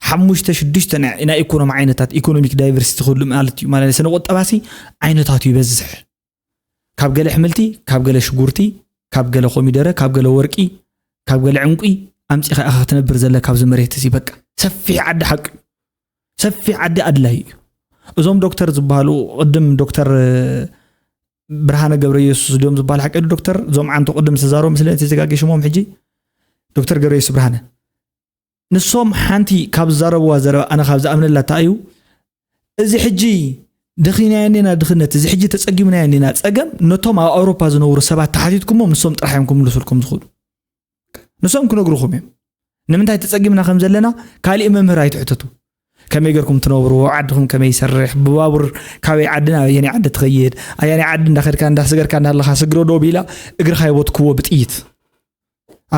ሓሙሽተ ሽዱሽተ ናይ ኢኮኖሚ ዓይነታት ኢኮኖሚክ ዳይቨርሲቲ ክህሉ ማለት እዩ ማለት ስነ ቁጠባሲ ዓይነታቱ ይበዝሕ ካብ ገለ ኣሕምልቲ ካብ ገለ ሽጉርቲ ካብ ገለ ኮሚደረ ካብ ገለ ወርቂ ካብ ገለ ዕንቁ ኣምፂኻ ኢኻ ክትነብር ዘለካ ኣብዚ መሬት እዚ በቃ ሰፊሕ ዓዲ ሓቂ እዩ ሰፊሕ ዓዲ ኣድላይ እዩ እዞም ዶክተር ዝበሃሉ ቅድም ዶክተር ብርሃነ ገብረ ኢየሱስ ድዮም ዝበሃል ሓቂ ዶክተር እዞም ዓንቶ ቅድም ዝተዛረቡ ምስለ እቲ ዘጋጌ ሽሞም ሕጂ ዶክተር ገብረ ኢየሱስ ብርሃነ ንሶም ሓንቲ ካብ ዝዛረብዋ ዘረባ ኣነ ካብ ዝኣምነላ እታ እዩ እዚ ሕጂ ደኺናዮ እኒና ድኽነት እዚ ሕጂ ተጸጊምናዮ እኒና ጸገም ነቶም ኣብ ኣውሮፓ ዝነብሩ ሰባት ተሓቲትኩሞም ንሶም ጥራሕ እዮም ክምልሱልኩም ዝኽእሉ ንሶም ክነግሩኹም እዮም ንምንታይ ተጸጊምና ከም ዘለና ካሊእ መምህር ኣይትሕተቱ ከመይ ገርኩም ትነብሩ ዓድኹም ከመይ ይሰርሕ ብባቡር ካበይ ዓዲ ናብ ኣየናይ ዓዲ ትኸይድ ኣየናይ ዓዲ እንዳኸድካ እንዳስገርካ እንዳለኻ ስግረ ዶ ቢላ እግርኻ ይቦትክዎ ብጥይት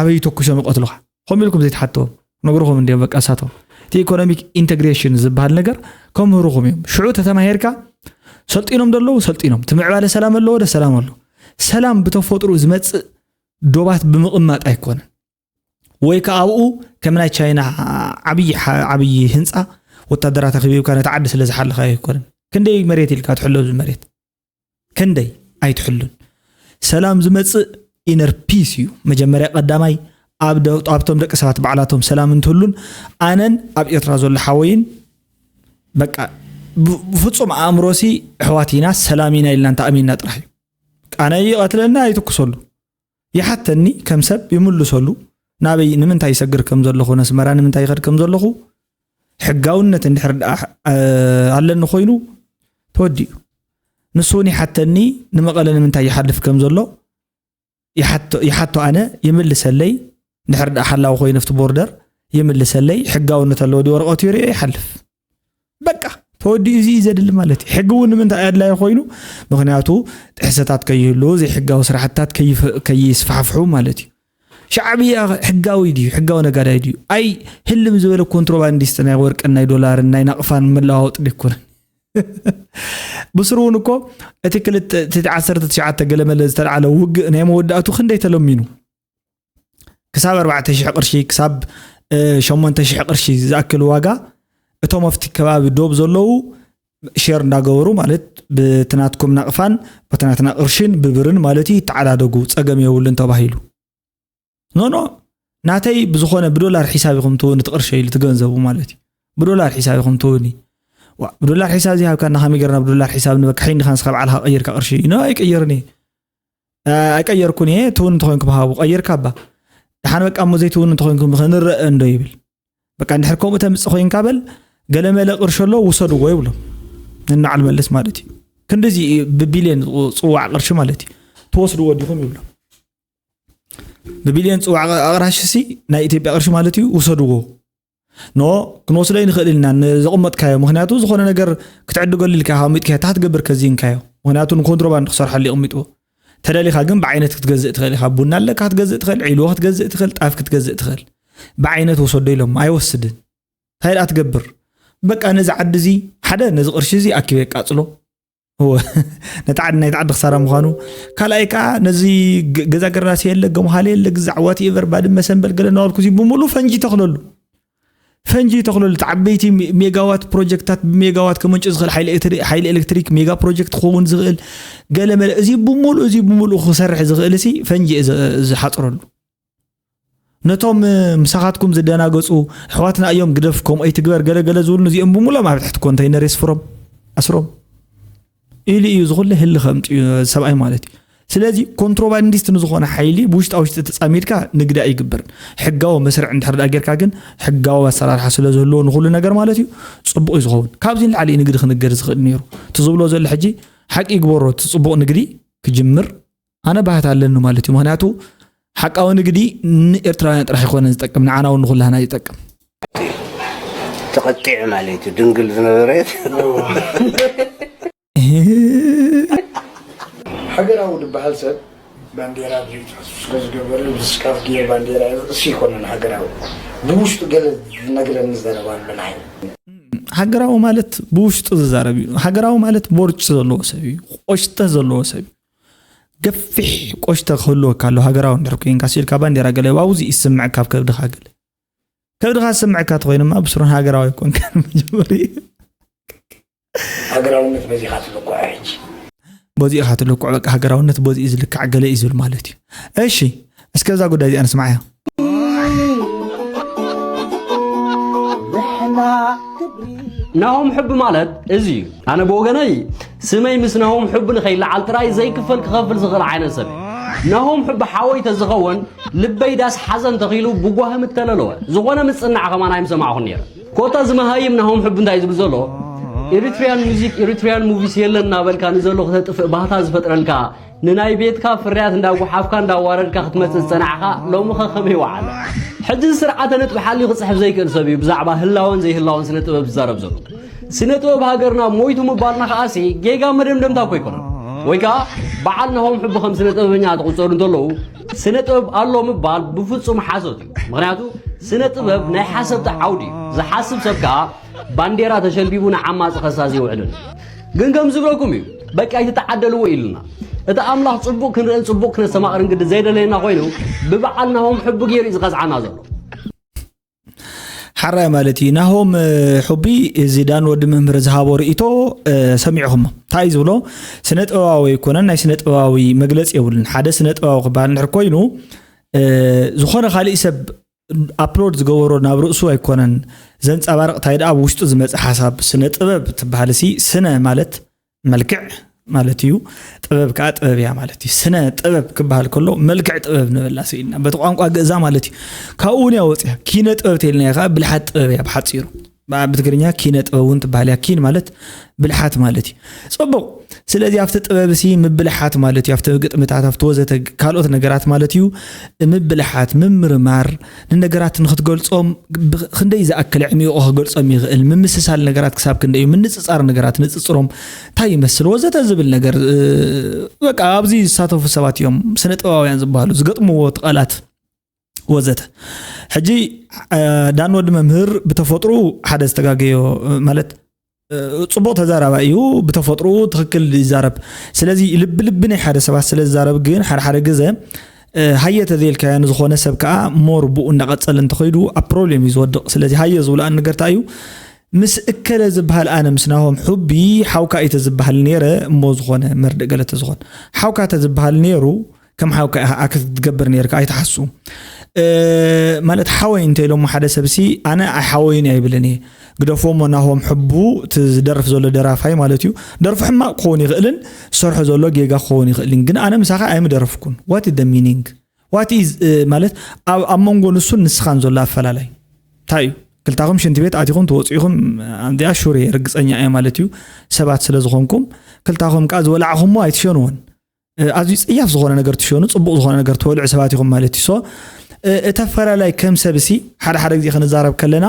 ኣበይ ተኩሶም ይቐትሉኻ ከምኡ ኢልኩም ዘይትሓትዎም ነግርኹም እንዲዮም በቃ እሳቶም እቲ ኢኮኖሚክ ኢንተግሬሽን ዝበሃል ነገር ከምህሩኹም እዮም ሽዑ ተተማሂርካ ሰልጢኖም ደለዉ ሰልጢኖም እቲ ምዕባለ ሰላም ኣለዎ ደ ሰላም ኣሎ ሰላም ብተፈጥሩ ዝመፅእ ዶባት ብምቕማጥ ኣይኮነን ወይ ከዓ ኣብኡ ከም ናይ ቻይና ዓብዪ ዓብዪ ህንፃ ወታደራት ኣኺቢብካ ነቲ ዓዲ ስለ ዝሓለኻዮ ኣይኮነን ክንደይ መሬት ኢልካ ትሕሎ እዚ መሬት ክንደይ ኣይትሕሉን ሰላም ዝመፅእ ኢነር ፒስ እዩ መጀመርያ ቀዳማይ ኣብ ኣብቶም ደቂ ሰባት ባዕላቶም ሰላም እንትህሉን ኣነን ኣብ ኤርትራ ዘሎ ሓወይን በቃ ብፍፁም ኣእምሮሲ ኣሕዋት ኢና ሰላም ኢና ኢልና እንተኣሚንና ጥራሕ እዩ ኣነ ይቐትለና ኣይትኩሰሉ ይሓተኒ ከም ሰብ ይምልሰሉ ናበይ ንምንታይ ይሰግር ከም ዘለኹ ነስመራ ንምንታይ ይኸድ ከም ዘለኹ ሕጋውነት እንድሕር ደኣ ኣለኒ ኮይኑ ተወዲኡ ንሱ እውን ይሓተኒ ንመቐለ ንምንታይ ይሓልፍ ከም ዘሎ ይሓቶ ኣነ ይምልሰለይ እንድሕር ደኣ ሓላዊ ኮይኑ ኣብቲ ቦርደር ይምልሰለይ ሕጋውነት ኣለዎ ድዩ ወረቐቱ ይርኦ ይሓልፍ በቃ ተወዲኡ እዚ እዩ ዘድሊ ማለት እዩ ሕጊ እውን ንምንታይ ኣድላዩ ኮይኑ ምክንያቱ ጥሕሰታት ከይህሉ ዘይሕጋዊ ስራሕትታት ከይስፋሕፍሑ ማለት እዩ ሻዕብያ ሕጋዊ ድዩ ሕጋዊ ነጋዳይ ድዩ ኣይ ህልም ዝበለ ኮንትሮባንዲስት ናይ ወርቅን ናይ ዶላርን ናይ ናቕፋን መለዋወጢ ደይኮነ ብስሩ እውን እኮ እቲ ክልተ እቲ ዓሰርተ ትሽዓተ ገለመለ ዝተልዓለ ውግእ ናይ መወዳእቱ ክንደይ ተለሚኑ ክሳብ ኣርባዕተ ሽሕ ቅርሺ ክሳብ ሸሞንተ ሽሕ ቅርሺ ዝኣክል ዋጋ እቶም ኣብቲ ከባቢ ዶብ ዘለዉ ሼር እንዳገበሩ ማለት ብትናትኩም ናቕፋን በትናትና ቅርሽን ብብርን ማለት እዩ ይተዓዳደጉ ጸገም የብሉን ተባሂሉ ኖኖ ናተይ ብዝኾነ ብዶላር ሒሳብ ኢኹም ትውኒ ትቕርሸ ኢሉ ትገንዘቡ ማለት እዩ ብዶላር ሒሳብ ኢኹም ትውኒ ብዶላር ሒሳብ እዚ ሃብካ ናኸመይ ገርና ብዶላር ሒሳብ ንበካሕ ኢንዲኻን ስኻ ባዕልኻ ቀይርካ ቅርሺ ኖ ኣይቀይርን እየ ኣይቀየርኩን እየ ትውን እንተኮይንኩም ሃቡ ቀይርካ ባ ድሓን በቃ እሞ ዘይትውን እንተኮይንኩም ክንረአ እንዶ ይብል በቃ እንድሕር ከምኡ ተምፅእ ኮይንካ በል ገለመለ ቅርሺ ኣሎ ውሰድዎ ይብሎም ንናዓል መልስ ማለት እዩ ክንዲዚ ብቢልዮን ፅዋዕ ቅርሺ ማለት እዩ ትወስድዎ ዲኹም ይብሎም ብቢልዮን ፅዋዕ ኣቕራሽሲ ናይ ኢትዮጵያ ቅርሺ ማለት እዩ ውሰድዎ ኖ ክንወስዶ ይንኽእል ኢና ዘቕመጥካዮ ምክንያቱ ዝኾነ ነገር ክትዕድገሉ ኢልካ ኣቐሚጥካዮ እንታይ ትገብር ከዚንካዮ ምክንያቱ ንኮንትሮባንድ ክሰርሐሉ ይቕሚጥዎ ተደሊኻ ግን ብዓይነት ክትገዝእ ትኽእል ኢኻ ቡና ኣለካ ክትገዝእ ትኽእል ዒልዎ ክትገዝእ ትኽእል ጣፍ ክትገዝእ ትኽእል ብዓይነት ወሰዶ ኢሎም ኣይወስድን እንታይ ደኣ ትገብር በቃ ነዚ ዓዲ እዚ ሓደ ነዚ ቅርሺ እዚ ኣኪበ የቃፅሎ እወ። ነቲ ዓዲ ናይቲ ዓዲ ክሳራ ምዃኑ። ካልኣይ ከዓ ነዚ ገ- ገዛ ገርዳሲ የለ፣ ገምሃለ የለ፣ ግዛዕ ዋት ኤቨር፣ ባድመ፣ ሰንበል፣ ገለ እናበልኩ እዚ ብምሉእ ፈንጂ ተኽለሉ። ፈንጂ ተኽለሉ። እቲ ዓበይቲ ሜ- ሜጋዋት ፕሮጀክታት፣ ብሜጋዋት ከመንጭ ዝኽእል ሓይሊ ኤሌክትሪ- ሓይሊ ኤሌክትሪክ ሜጋ ፕሮጀክት ክኸውን ዝኽእል፣ ገለ መለ፣ እዚ ብምሉእ፣ እዚ ብምሉእ ክሰርሕ ዝኽእል ሲ ፈንጂ እየ ዝ- ዝሓፅረሉ። ነቶም ምሳኻትኩም ዝደናገፁ፣ ኣሕዋትና እዮም፣ ግደፍ፣ ከምኡ ኣይትግበር፣ ገለ ገለ ዝብሉ፣ እዚኦም ብምሎም ኣብ ትሕቲ ኮንተይነር የስፍሮም፣ ኣስሮም። ኢሉ እዩ ዝኹለ ህሊ ከምፅኡ ሰብኣይ ማለት እዩ። ስለዚ ኮንትሮባንዲስት ንዝኾነ ሓይሊ ብውሽጣ ውሽጢ ተፃሚድካ ንግዲ ኣይግበርን። ሕጋዊ መስርዕ እንድሕር ደኣ ጌርካ ግን፣ ሕጋዊ ኣሰራርሓ ስለ ዝህልዎ ንኹሉ ነገር ማለት እዩ፣ ፅቡቕ እዩ ዝኸውን። ካብዚ ንላዕሊ እዩ ንግዲ ክንገር ዝኽእል ነይሩ። እቲ ዝብሎ ዘሎ ሕጂ ሓቂ ይግበሮ፣ እቲ ፅቡቕ ንግዲ ክጅምር ኣነ ባህት ኣለኒ ማለት እዩ። ምኽንያቱ ሓቃዊ ንግዲ ንኤርትራውያን ጥራሕ ይኮነን ዝጠቅም፣ ንዓና እውን ንኩላህና ይጠቅም። ተቐጢዑ ማለት እዩ። ድንግል ዝነበረት ሃገራዊ ዝበሃል ሰብ ባንዴራ ድዩ ትሕሱ ስለ ዝገበረ ብስካፍ ገይር ባንዴራ እሱ ይኮነን ሃገራዊ ብውሽጡ ገለ ዝነግረኒ ዘረባ ኣሎ ናይ ሃገራዊ ማለት ብውሽጡ ዝዛረብ እዩ። ሃገራዊ ማለት ቦርጭ ዘለዎ ሰብ እዩ። ቆሽተ ዘለዎ ሰብ እዩ። ገፊሕ ቆሽተ ክህልወካ ኣሎ ሃገራዊ እንድሕር ኮይንካ ሲልካ ባንዴራ ገለ ዋውዚ ይስምዐካ ኣብ ከብድኻ ገለ ከብድኻ ዝስምዐካ ተኮይንማ ብስሩን ሃገራዊ ኣይኮንካን መጀመሪ ሃገራውነት በዚኻ ትልኩዐ ሕጂ በዚኡ ኢኻ ትልኩዕ በቃ ሃገራውነት በዚኡ ዝልካዕ ገለ እዩ ዝብል ማለት እዩ። እሺ እስከ እዛ ጉዳይ እዚኣ ንስማዓያ። ናሆም ሕቢ ማለት እዚ እዩ። ኣነ ብወገነይ ስመይ ምስ ናሆም ሕቢ ንኸይለዓል ጥራይ ዘይክፈል ክኸፍል ዝኽእል ዓይነት ሰብ እየ። ናሆም ሕቢ ሓወይ ተዝኸውን ልበይ ዳስ ሓዘን ተኺሉ ብጓሂ ምተለለወ። ዝኾነ ምጽናዕ ከማን ኣይምሰማዕኹን ነይረ። ኮታ እዚ መሃይም ናሆም ሕቢ እንታይ ዝብል ዘሎ Eritrean music Eritrean movies የለን እናበልካ ንዘሎ ክተጥፍእ ባህታ ዝፈጥረልካ ንናይ ቤትካ ፍርያት እንዳጓሓፍካ እንዳዋረድካ ክትመጽእ ዝጸናዕኻ ሎሚ ኸ ከመይ ወዓለ? ሕጂ እዚ ስርዓተ ነጥቢ ሓልዩ ክጽሕፍ ዘይክእል ሰብ እዩ ብዛዕባ ህላወን ዘይህላወን ስነ ጥበብ ዝዛረብ ዘሎ። ስነ ጥበብ ሃገርና ሞይቱ ምባልና ከኣሲ ጌጋ መደምደምታ እኮ ኣይኮነን። ወይ ከኣ በዓል ናሆም ሕቢ ከም ስነ ጥበበኛ ክቑጸሩ እንተለዉ ስነ ጥበብ ኣሎ ምባል ብፍጹም ሓሶት እዩ። ምኽንያቱ ስነ ጥበብ ናይ ሓሰብቲ ዓውዲ እዩ። ዝሓስብ ሰብ ከኣ ባንዴራ ተሸልቢቡ ንዓማጺ ከሳሲ ይውዕልን። ግን ከም ዝብለኩም እዩ በቃ ኣይትተዓደልዎ ኢሉና። እቲ ኣምላኽ ጽቡቕ ክንርእን ጽቡቕ ክነስተማቕርን ግዲ ዘይደለየና ኮይኑ ብበዓል ናሆም ሕቢ ገይሩ እዩ ዝቐዝዓና ዘሎ። ሓራይ ማለት እዩ ናሆም እ፣ ሑቢ እዚ ዳን ወዲ መምህር ዝሃቦ ርእቶ እ፣ ሰሚዕኹሞ እንታይ እዩ ዝብሎ ስነ ጥበባዊ ኣይኮነን ናይ ስነ ጥበባዊ መግለፂ የብሉን ሓደ ስነ ጥበባዊ ክበሃል እንድሕር ኮይኑ እ፣ ዝኾነ ካሊእ ሰብ ኣፕሎድ ዝገበሮ ናብ ርእሱ ኣይኮነን ዘንፀባርቕ እንታይ ደኣ ኣብ ውሽጡ ዝመፀ ሓሳብ ስነ ጥበብ ትበሃል ሲ ስነ ማለት መልክዕ ማለት እዩ ጥበብ ከዓ ጥበብ እያ ማለት እዩ ስነ ጥበብ ክበሃል ከሎ መልክዕ ጥበብ ንበላ ስኢልና በቲ ቋንቋ ግእዛ ማለት እዩ ካብኡ እውን እያ ወፅያ ኪነ ጥበብ ተይልና እያ ከዓ ብልሓት ጥበብ እያ ብሓፂሩ ብትግርኛ ኪነ ጥበብ እውን ትበሃል እያ ኪን ማለት ብልሓት ማለት እዩ ፅቡቅ ስለዚ ኣብቲ ጥበብ ሲ ምብልሓት ማለት እዩ ኣብቲ ግጥምታት ኣብቲ ወዘተ ካልኦት ነገራት ማለት እዩ ምብልሓት ምምርማር ንነገራት ንክትገልፆም ክንደይ ዝኣክል ዕሚቑ ክገልፆም ይኽእል ምምስሳል ነገራት ክሳብ ክንደይ እዩ ምንፅፃር ነገራት ንፅፅሮም እንታይ ይመስል ወዘተ ዝብል ነገር በቃ ኣብዚ ዝሳተፉ ሰባት እዮም ስነ ጥበባውያን ዝበሃሉ ዝገጥምዎ ቃላት ወዘተ ሕጂ ዳን ወዲ መምህር ብተፈጥሩ ሓደ ዝተጋገዮ ማለት ፅቡቕ ተዛራባይ እዩ ብተፈጥሩ ትኽክል ይዛረብ ስለዚ ልቢ ልቢ ናይ ሓደ ሰባት ስለ ዝዛረብ ግን ሓደ ሓደ ግዘ ሃየ ተዘይልካዮ ንዝኾነ ሰብ ከዓ ሞር ብኡ እንዳቐፀለ እንተኸይዱ ኣብ ፕሮብሌም እዩ ዝወድቕ ስለዚ ሃየ ዝብሉ ኣንገርታ እዩ ምስ እከለ ዝበሃል ኣነ ምስ ናሆም ሑቢ ሓውካ እዩ ተዝበሃል ነይረ እሞ ዝኾነ መርድእ ገለ ተዝኾን ሓውካ ተዝበሃል ነይሩ ከም ሓውካ ኢኻ ክትገብር ነይርካ ኣይትሓሱ ማለት ሓወይ እንተ ኢሎሞ ሓደ ሰብ ሲ ኣነ ኣይሓወይን እየ ኣይብልን እየ ግደፎሞ ናሆም ሕቡ እቲ ዝደርፍ ዘሎ ደራፋይ ማለት እዩ ደርፉ ሕማቕ ክኸውን ይኽእልን ዝሰርሖ ዘሎ ጌጋ ክኸውን ይኽእልን ግን ኣነ ምሳኻ ኣይምደረፍኩን what is the meaning what is ማለት ኣብ መንጎ ንሱን ንስኻን ዘሎ ኣፈላላይ እንታይ እዩ ክልታኹም ሽንቲ ቤት ኣቲኹም ትወፅኢኹም ኣንዚኣ ሹር እየ ርግፀኛ እየ ማለት እዩ ሰባት ስለ ዝኾንኩም ክልታኹም ከዓ ዝወላዕኹሞ ኣይትሸንዎን ኣዝዩ ፀያፍ ዝኾነ ነገር ትሸኑ ፅቡቕ ዝኾነ ነገር ትበልዑ ሰባት ኢኹም ማለት እዩ so እቲ ኣፈላላይ ከም ሰብ ሲ ሓደ ሓደ ግዜ ክንዛረብ ከለና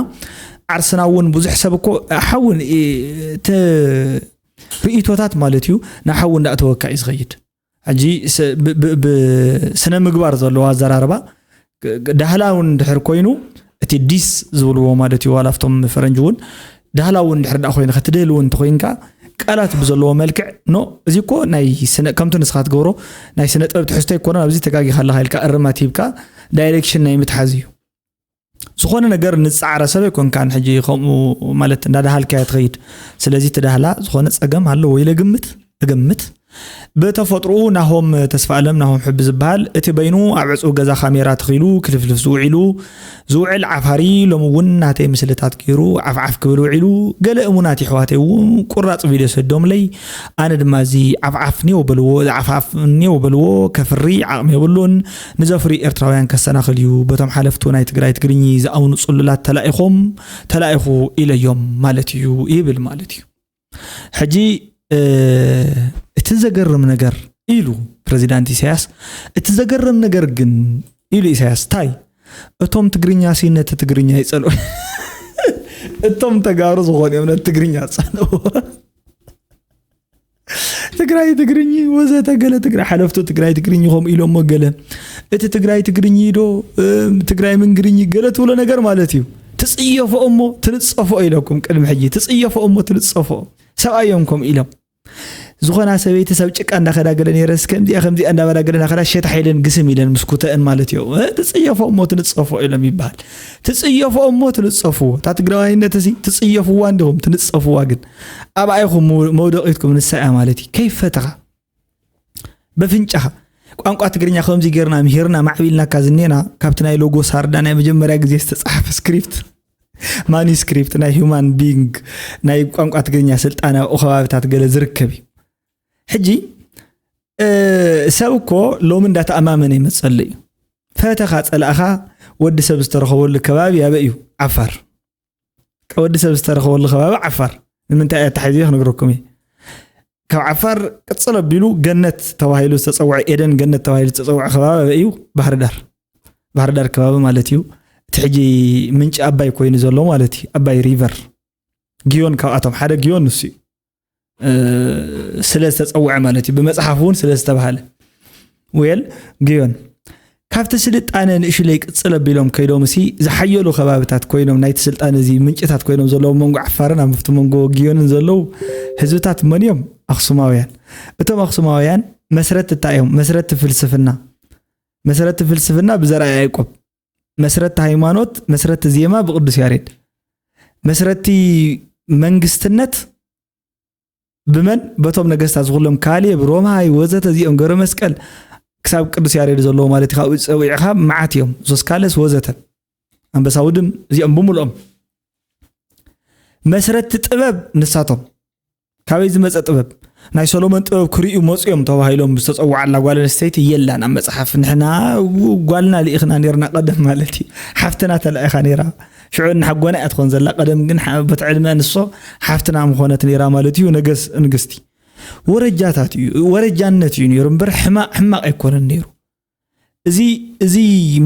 ዓርስና እውን ብዙሕ ሰብ እኮ ሓውን ርእቶታት ማለት እዩ ንሓዊ እንዳእተወካ እዩ ዝኸይድ ሕጂ ብስነ ምግባር ዘለዎ ኣዘራርባ ዳህላ እውን እንድሕር ኮይኑ እቲ ዲስ ዝብልዎ ማለት እዩ ዋላ ኣብቶም ፈረንጂ እውን ዳህላ እውን እንድሕር ዳ ኮይኑ ክትድህል እውን እንተኮይንካ ቃላት ብዘለዎ መልክዕ ኖ እዚ እኮ ናይ ስነ ከምቲ ንስኻ ትገብሮ ናይ ስነ ጥበብ ትሕዝቶ ኣይኮነን፣ ኣብዚ ተጋጊኻ ኣለኻ ኢልካ እርማት ሂብካ ዳይሬክሽን ናይ ምትሓዝ እዩ። ዝኾነ ነገር ንጻዕረ ሰብ ኣይኮንካን ሕጂ ከምኡ ማለት እንዳዳሃልካያ ትኸይድ። ስለዚ ትዳህላ ዝኾነ ጸገም ኣለዎ ኢለ ግምት እግምት። ብተፈጥሮኡ ናሆም ተስፋ ኣለም ናሆም ሕቢ ዝበሃል እቲ በይኑ ኣብ ዕጹው ገዛ ካሜራ ተኺሉ ክልፍልፍ ዝውዒሉ ዝውዕል ዓፋሪ ሎሚ እውን ናተይ ምስልታት ገይሩ ዓፍዓፍ ክብል ውዒሉ። ገለ እሙናት ይሕዋተይ እውን ቁራጽ ቪድዮ ሰዶምለይ። ኣነ ድማ እዚ ዓፍዓፍ ኔው በልዎ ዓፍዓፍ ኔው በልዎ ከፍሪ ዓቕሚ የብሉን። ንዘፍሪ ኤርትራውያን ከሰናኽል እዩ። በቶም ሓለፍቱ ናይ ትግራይ ትግርኚ ዝኣምኑ ጽሉላት ተላኢኾም ተላኢኹ ኢለዮም ማለት እዩ ይብል ማለት እዩ። ሕጂ እቲ ዘገርም ነገር ኢሉ ፕረዚዳንት ኢሳያስ፣ እቲ ዘገርም ነገር ግን ኢሉ ኢሳያስ ታይ እቶም ትግርኛ ሲ ነቲ ትግርኛ ይጸልኡ እቶም ተጋሩ ዝኾኑ እዮም ነቲ ትግርኛ ዝጸልእዎ። ትግራይ ትግርኝ ወዘተ ገለ ትግራይ ሓለፍቱ ትግራይ ትግርኝ ከምኡ ኢሎሞ ገለ እቲ ትግራይ ትግርኝ ዶ ትግራይ ምንግርኝ ገለ ትብሎ ነገር ማለት እዩ። ትፅየፎ እሞ ትንፀፎ ኢለኩም ቅድሚ ሕጂ ትፅየፎ እሞ ትንፀፎ ሰብኣዮም ከም ኢሎም ዝኾና ሰበይቲ ሰብ ጭቃ እንዳኸዳ ገለ ነይረስ ከምዚኣ ከምዚኣ እንዳበላ ገለ እንዳኸዳ ሸታ ሓይለን ግስም ኢለን ምስ ኩተአን ማለት እዩ። ትፅየፎ እሞ ትንፀፎ ኢሎም ይበሃል። ትፅየፎ እሞ ትንፀፍዎ እታ ትግራዋይነት እዚ ትፅየፍዋ እንዲኹም ትንፀፍዋ ግን ኣብኣ ኢኹም መውደቂትኩም ንሳ እያ ማለት እዩ። ከይፈተኻ በፍንጫኻ ቋንቋ ትግርኛ ከምዚ ጌርና ምሂርና ማዕቢልናካ ዝኔና ካብቲ ናይ ሎጎ ሳርዳ ናይ መጀመርያ ግዜ ዝተፃሓፈ ስክሪፕት ማኒስክሪፕት ናይ ሁማን ቢንግ ናይ ቋንቋ ትግርኛ ስልጣን ኣብኡ ከባብታት ገለ ዝርከብ እዩ። ሕጂ ሰብ እኮ ሎሚ እንዳተኣማመነ ይመፀሉ እዩ። ፈተኻ ፀላእኻ ወዲ ሰብ ዝተረኸበሉ ከባቢ ኣበይ እዩ? ዓፋር። ወዲ ሰብ ዝተረኸበሉ ከባቢ ዓፋር ንምንታይ እያ ተታሒዙ ክነግረኩም እየ። ካብ ዓፋር ቅፅል ኣቢሉ ገነት ተባሂሉ ዝተፀውዐ ኤደን ገነት ተባሂሉ ዝተፀውዐ ከባቢ ኣበይ እዩ? ባህርዳር። ባህርዳር ከባቢ ማለት እዩ። እቲ ሕጂ ምንጪ ኣባይ ኮይኑ ዘሎ ማለት እዩ። ኣባይ ሪቨር ጊዮን ካብኣቶም ሓደ ጊዮን ንሱ እዩ። ስለ ዝተፀውዐ ማለት እዩ። ብመፅሓፍ እውን ስለ ዝተባሃለ ወል ግዮን ካብቲ ስልጣነ ንእሽለይ ቅፅል ኣቢሎም ከይዶም ሲ ዝሓየሉ ከባብታት ኮይኖም ናይቲ ስልጣነ እዚ ምንጭታት ኮይኖም ዘለዉ መንጎ ዓፋርን ኣብቲ መንጎ ግዮንን ዘለዉ ህዝብታት መን እዮም? ኣክሱማውያን። እቶም ኣክሱማውያን መስረት እንታይ እዮም? መስረቲ ፍልስፍና። መስረቲ ፍልስፍና ብዘርኣ ያዕቆብ። መስረቲ ሃይማኖት፣ መስረቲ ዜማ ብቅዱስ ያሬድ። መስረቲ መንግስትነት ብመን? በቶም ነገስታት ዝኹሎም ካሌብ፣ ሮማይ ወዘተ እዚኦም ገብረ መስቀል ክሳብ ቅዱስ ያሬድ ዘለዎ ማለት እዩ። ካብኡ ፀዊዕኻ መዓት እዮም። ሶስካለስ ወዘተ ኣንበሳ ውድም እዚኦም ብምልኦም መስረቲ ጥበብ ንሳቶም። ካበይ ዝመፀ ጥበብ? ናይ ሰሎሞን ጥበብ ክርእዩ መፅዮም ተባሂሎም ዝተፀውዓላ ጓል ኣንስተይቲ የላን ኣብ መፅሓፍ። ንሕና ጓልና ልኢኽና ነርና ቀደም ማለት እዩ። ሓፍትና ተላኢኻ ነይራ። ሽዑ እናሓጎና እያ ትኾን ዘላ። ቀደም ግን በቲ ዕድመ ንሶ ሓፍትና ምኾነት ነይራ ማለት እዩ። ነገስ ንግስቲ ወረጃታት እዩ ወረጃነት እዩ ነይሩ እምበር ሕማቕ ሕማቕ ኣይኮነን ነይሩ። እዚ እዚ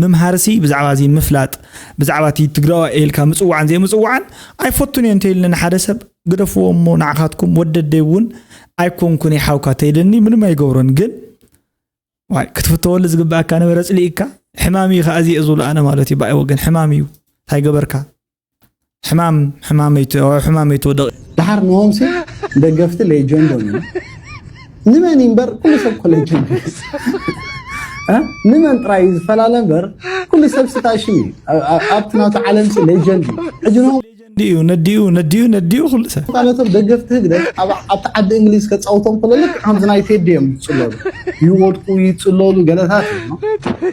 ምምሃርሲ ብዛዕባ እዚ ምፍላጥ ብዛዕባ እቲ ትግራዋ ኢልካ ምፅዋዕን ዘይምፅዋዕን ኣይፈቱን እየ እንተይልኒ ንሓደ ሰብ ግደፍዎ እሞ ንዓኻትኩም ወደደይ እውን ኣይኮንኩን ሓውካ ተይልኒ ምንም ኣይገብሮን ግን ዋይ ክትፍተወሉ ዝግባኣካ ነበረ ፅሊእካ ሕማም እዩ ከዓ እዚ ዝብሉ ኣነ ማለት እዩ ብኣይ ወገን ሕማም እዩ እንታይ ገበርካ ሕማም ሕማመይ ሕማመይ ትወደቕ ድሓር ንሆምሲ ደገፍቲ ሌጀንዶም እዩ ንመን እምበር ኩሉ ሰብ ኮ ሌጀንድ ንመን ጥራይ እዩ ዝፈላለ እምበር ኩሉ ሰብ ስታሽም እዩ ኣብቲ ናቱ ዓለም ሲ ሌጀንድ እዩ ሕጂ ንሆም ነዲኡ ነዲኡ ነዲኡ ነዲኡ ኩሉ ሰብ ማለቶም ደገፍቲ ህግደፍ ኣብቲ ዓዲ እንግሊዝ ከፃውቶም ከሎ ልክ ከምዚ ናይ ቴዲ እዮም ዝፅለሉ ይወድቁ ይፅለሉ ገለታት እዩ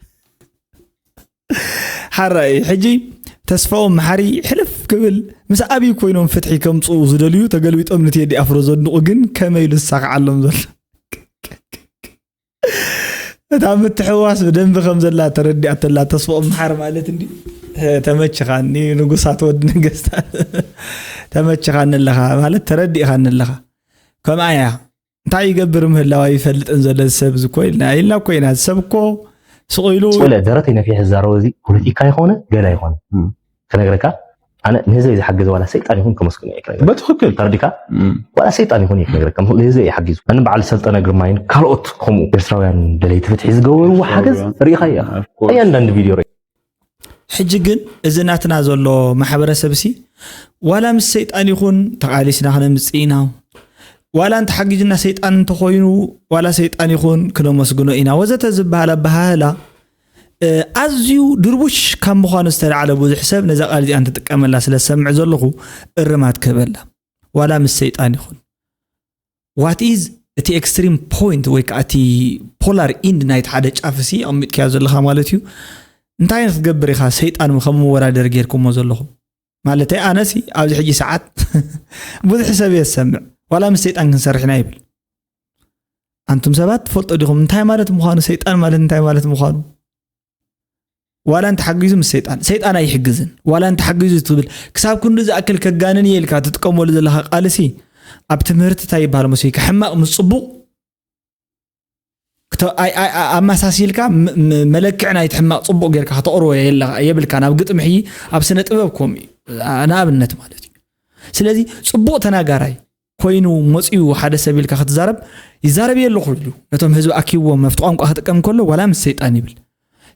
ሓራይ ሕጂ ተስፋኦም መሓሪ ሕልፍ ክብል ምስ ኣብይ ኮይኖም ፍትሒ ከምፅኡ ዝደልዩ ተገልቢጦም ንቴዲ ኣፍሮ ዘድንቑ ግን ከመይ ኢሉ ዝሳኽዓሎም ዘሎ እታ ምትሕዋስ ብደንቢ ከም ዘላ ተረዲኣተላ ተስፋኦም መሓሪ ማለት እንዲ ተመችኻኒ ንጉሳት ወዲ ነገስታት ተመችኻኒ ኣለኻ ማለት ተረዲእኻኒ ኣለኻ ከምኣ እያ እንታይ ይገብር ምህላዋ ይፈልጥን ዘሎ ሰብ ዝኮ ኢልና ኢልና እኮ ኢና ሰብ እኮ ስቕ ኢሉ ስለ ደረተይ ነፊሕ ዝዛረቦ እዚ ፖለቲካ ይኾነ ገላ ይኾነ ክነግረካ ኣነ ንህዝበይ ዝሓገዘ ዋላ ሰይጣን ይኹን ከመስግኖ እየ ክነግረካ በትኽክል ተረዲካ ዋላ ሰይጣን ይኹን እየ ክነግረካ ንህዝበይ እየ ሓጊዙ ኣነ በዓል ሰልጠነ ግርማይን ካልኦት ከምኡ ኤርትራውያን ደለይቲ ፍትሒ ዝገበርዎ ሓገዝ ርኢኻ እያ ኣያንዳንድ ቪድዮ ርኢ ሕጂ ግን እዚ ናትና ዘሎ ማሕበረሰብ ሲ ዋላ ምስ ሰይጣን ይኹን ተቓሊስና ክነምጽእ ኢና ዋላ እንተሓጊዙና ሰይጣን እንተኾይኑ፣ ዋላ ሰይጣን ይኹን ክነመስግኖ ኢና ወዘተ ዝበሃል ኣበሃህላ፣ ኣዝዩ ድርቡሽ ካብ ምዃኑ ዝተላዕለ፣ ብዙሕ ሰብ ነዛ ቃል እዚኣ እንትጥቀመላ ስለ ዝሰምዕ ዘለኹ፣ እርማት ክህበላ። ዋላ ምስ ሰይጣን ይኹን፣ what is እቲ extreme point ወይ ከዓ እቲ polar end ናይቲ ሓደ ጫፍ ሲ ኣቕሚጥካዮ ዘለኻ ማለት እዩ። እንታይ ክትገብር ኢኻ ሰይጣን ከም መወዳደሪ ጌርኩሞ ዘለኹም? ማለት ኣነሲ ኣብዚ ሕጂ ሰዓት ብዙሕ ሰብ እየ ዝሰምዕ፣ ዋላ ምስ ሰይጣን ክንሰርሕ ኢና ይብል። ኣንቱም ሰባት ትፈልጦ ዲኹም እንታይ ማለት ምዃኑ፣ ሰይጣን ማለት እንታይ ማለት ምዃኑ? ዋላ እንተሓጊዙ ምስ ሰይጣን፣ ሰይጣን ኣይሕግዝን። ዋላ እንተሓጊዙ ትብል፣ ክሳብ ክንዱ ዝኣክል ከጋንን እየ ኢልካ ትጥቀመሉ ዘለኻ ቃልሲ፣ ኣብ ትምህርቲ እንታይ ይበሃል መሲልካ? ሕማቕ ምስ ጽቡቕ ክተ-፣ ኣይ-፣ ኣይ-፣ ኣ-፣ ኣመሳሲልካ ም-፣ ም-፣ መለክዒ ናይቲ ሕማቕ ጽቡቕ ጌርካ ከተቕርቦ የለ-፣ የብልካን። ኣብ ግጥሚ ሕጂ ኣብ ስነ ጥበብ ከምኡ እዩ። ኣ-፣ ንኣብነት ማለት እዩ። ስለዚ ጽቡቕ ተናጋራይ ኮይኑ መጺኡ ሓደ ሰብ ኢልካ ክትዛረብ፣ "ይዛረብ እየ ኣለኹ" ኢሉ ነቶም ህዝቢ ኣኪብዎም ኣብቲ ቋንቋ ክጥቀም ከሎ ዋላ ምስ ሰይጣን ይብል።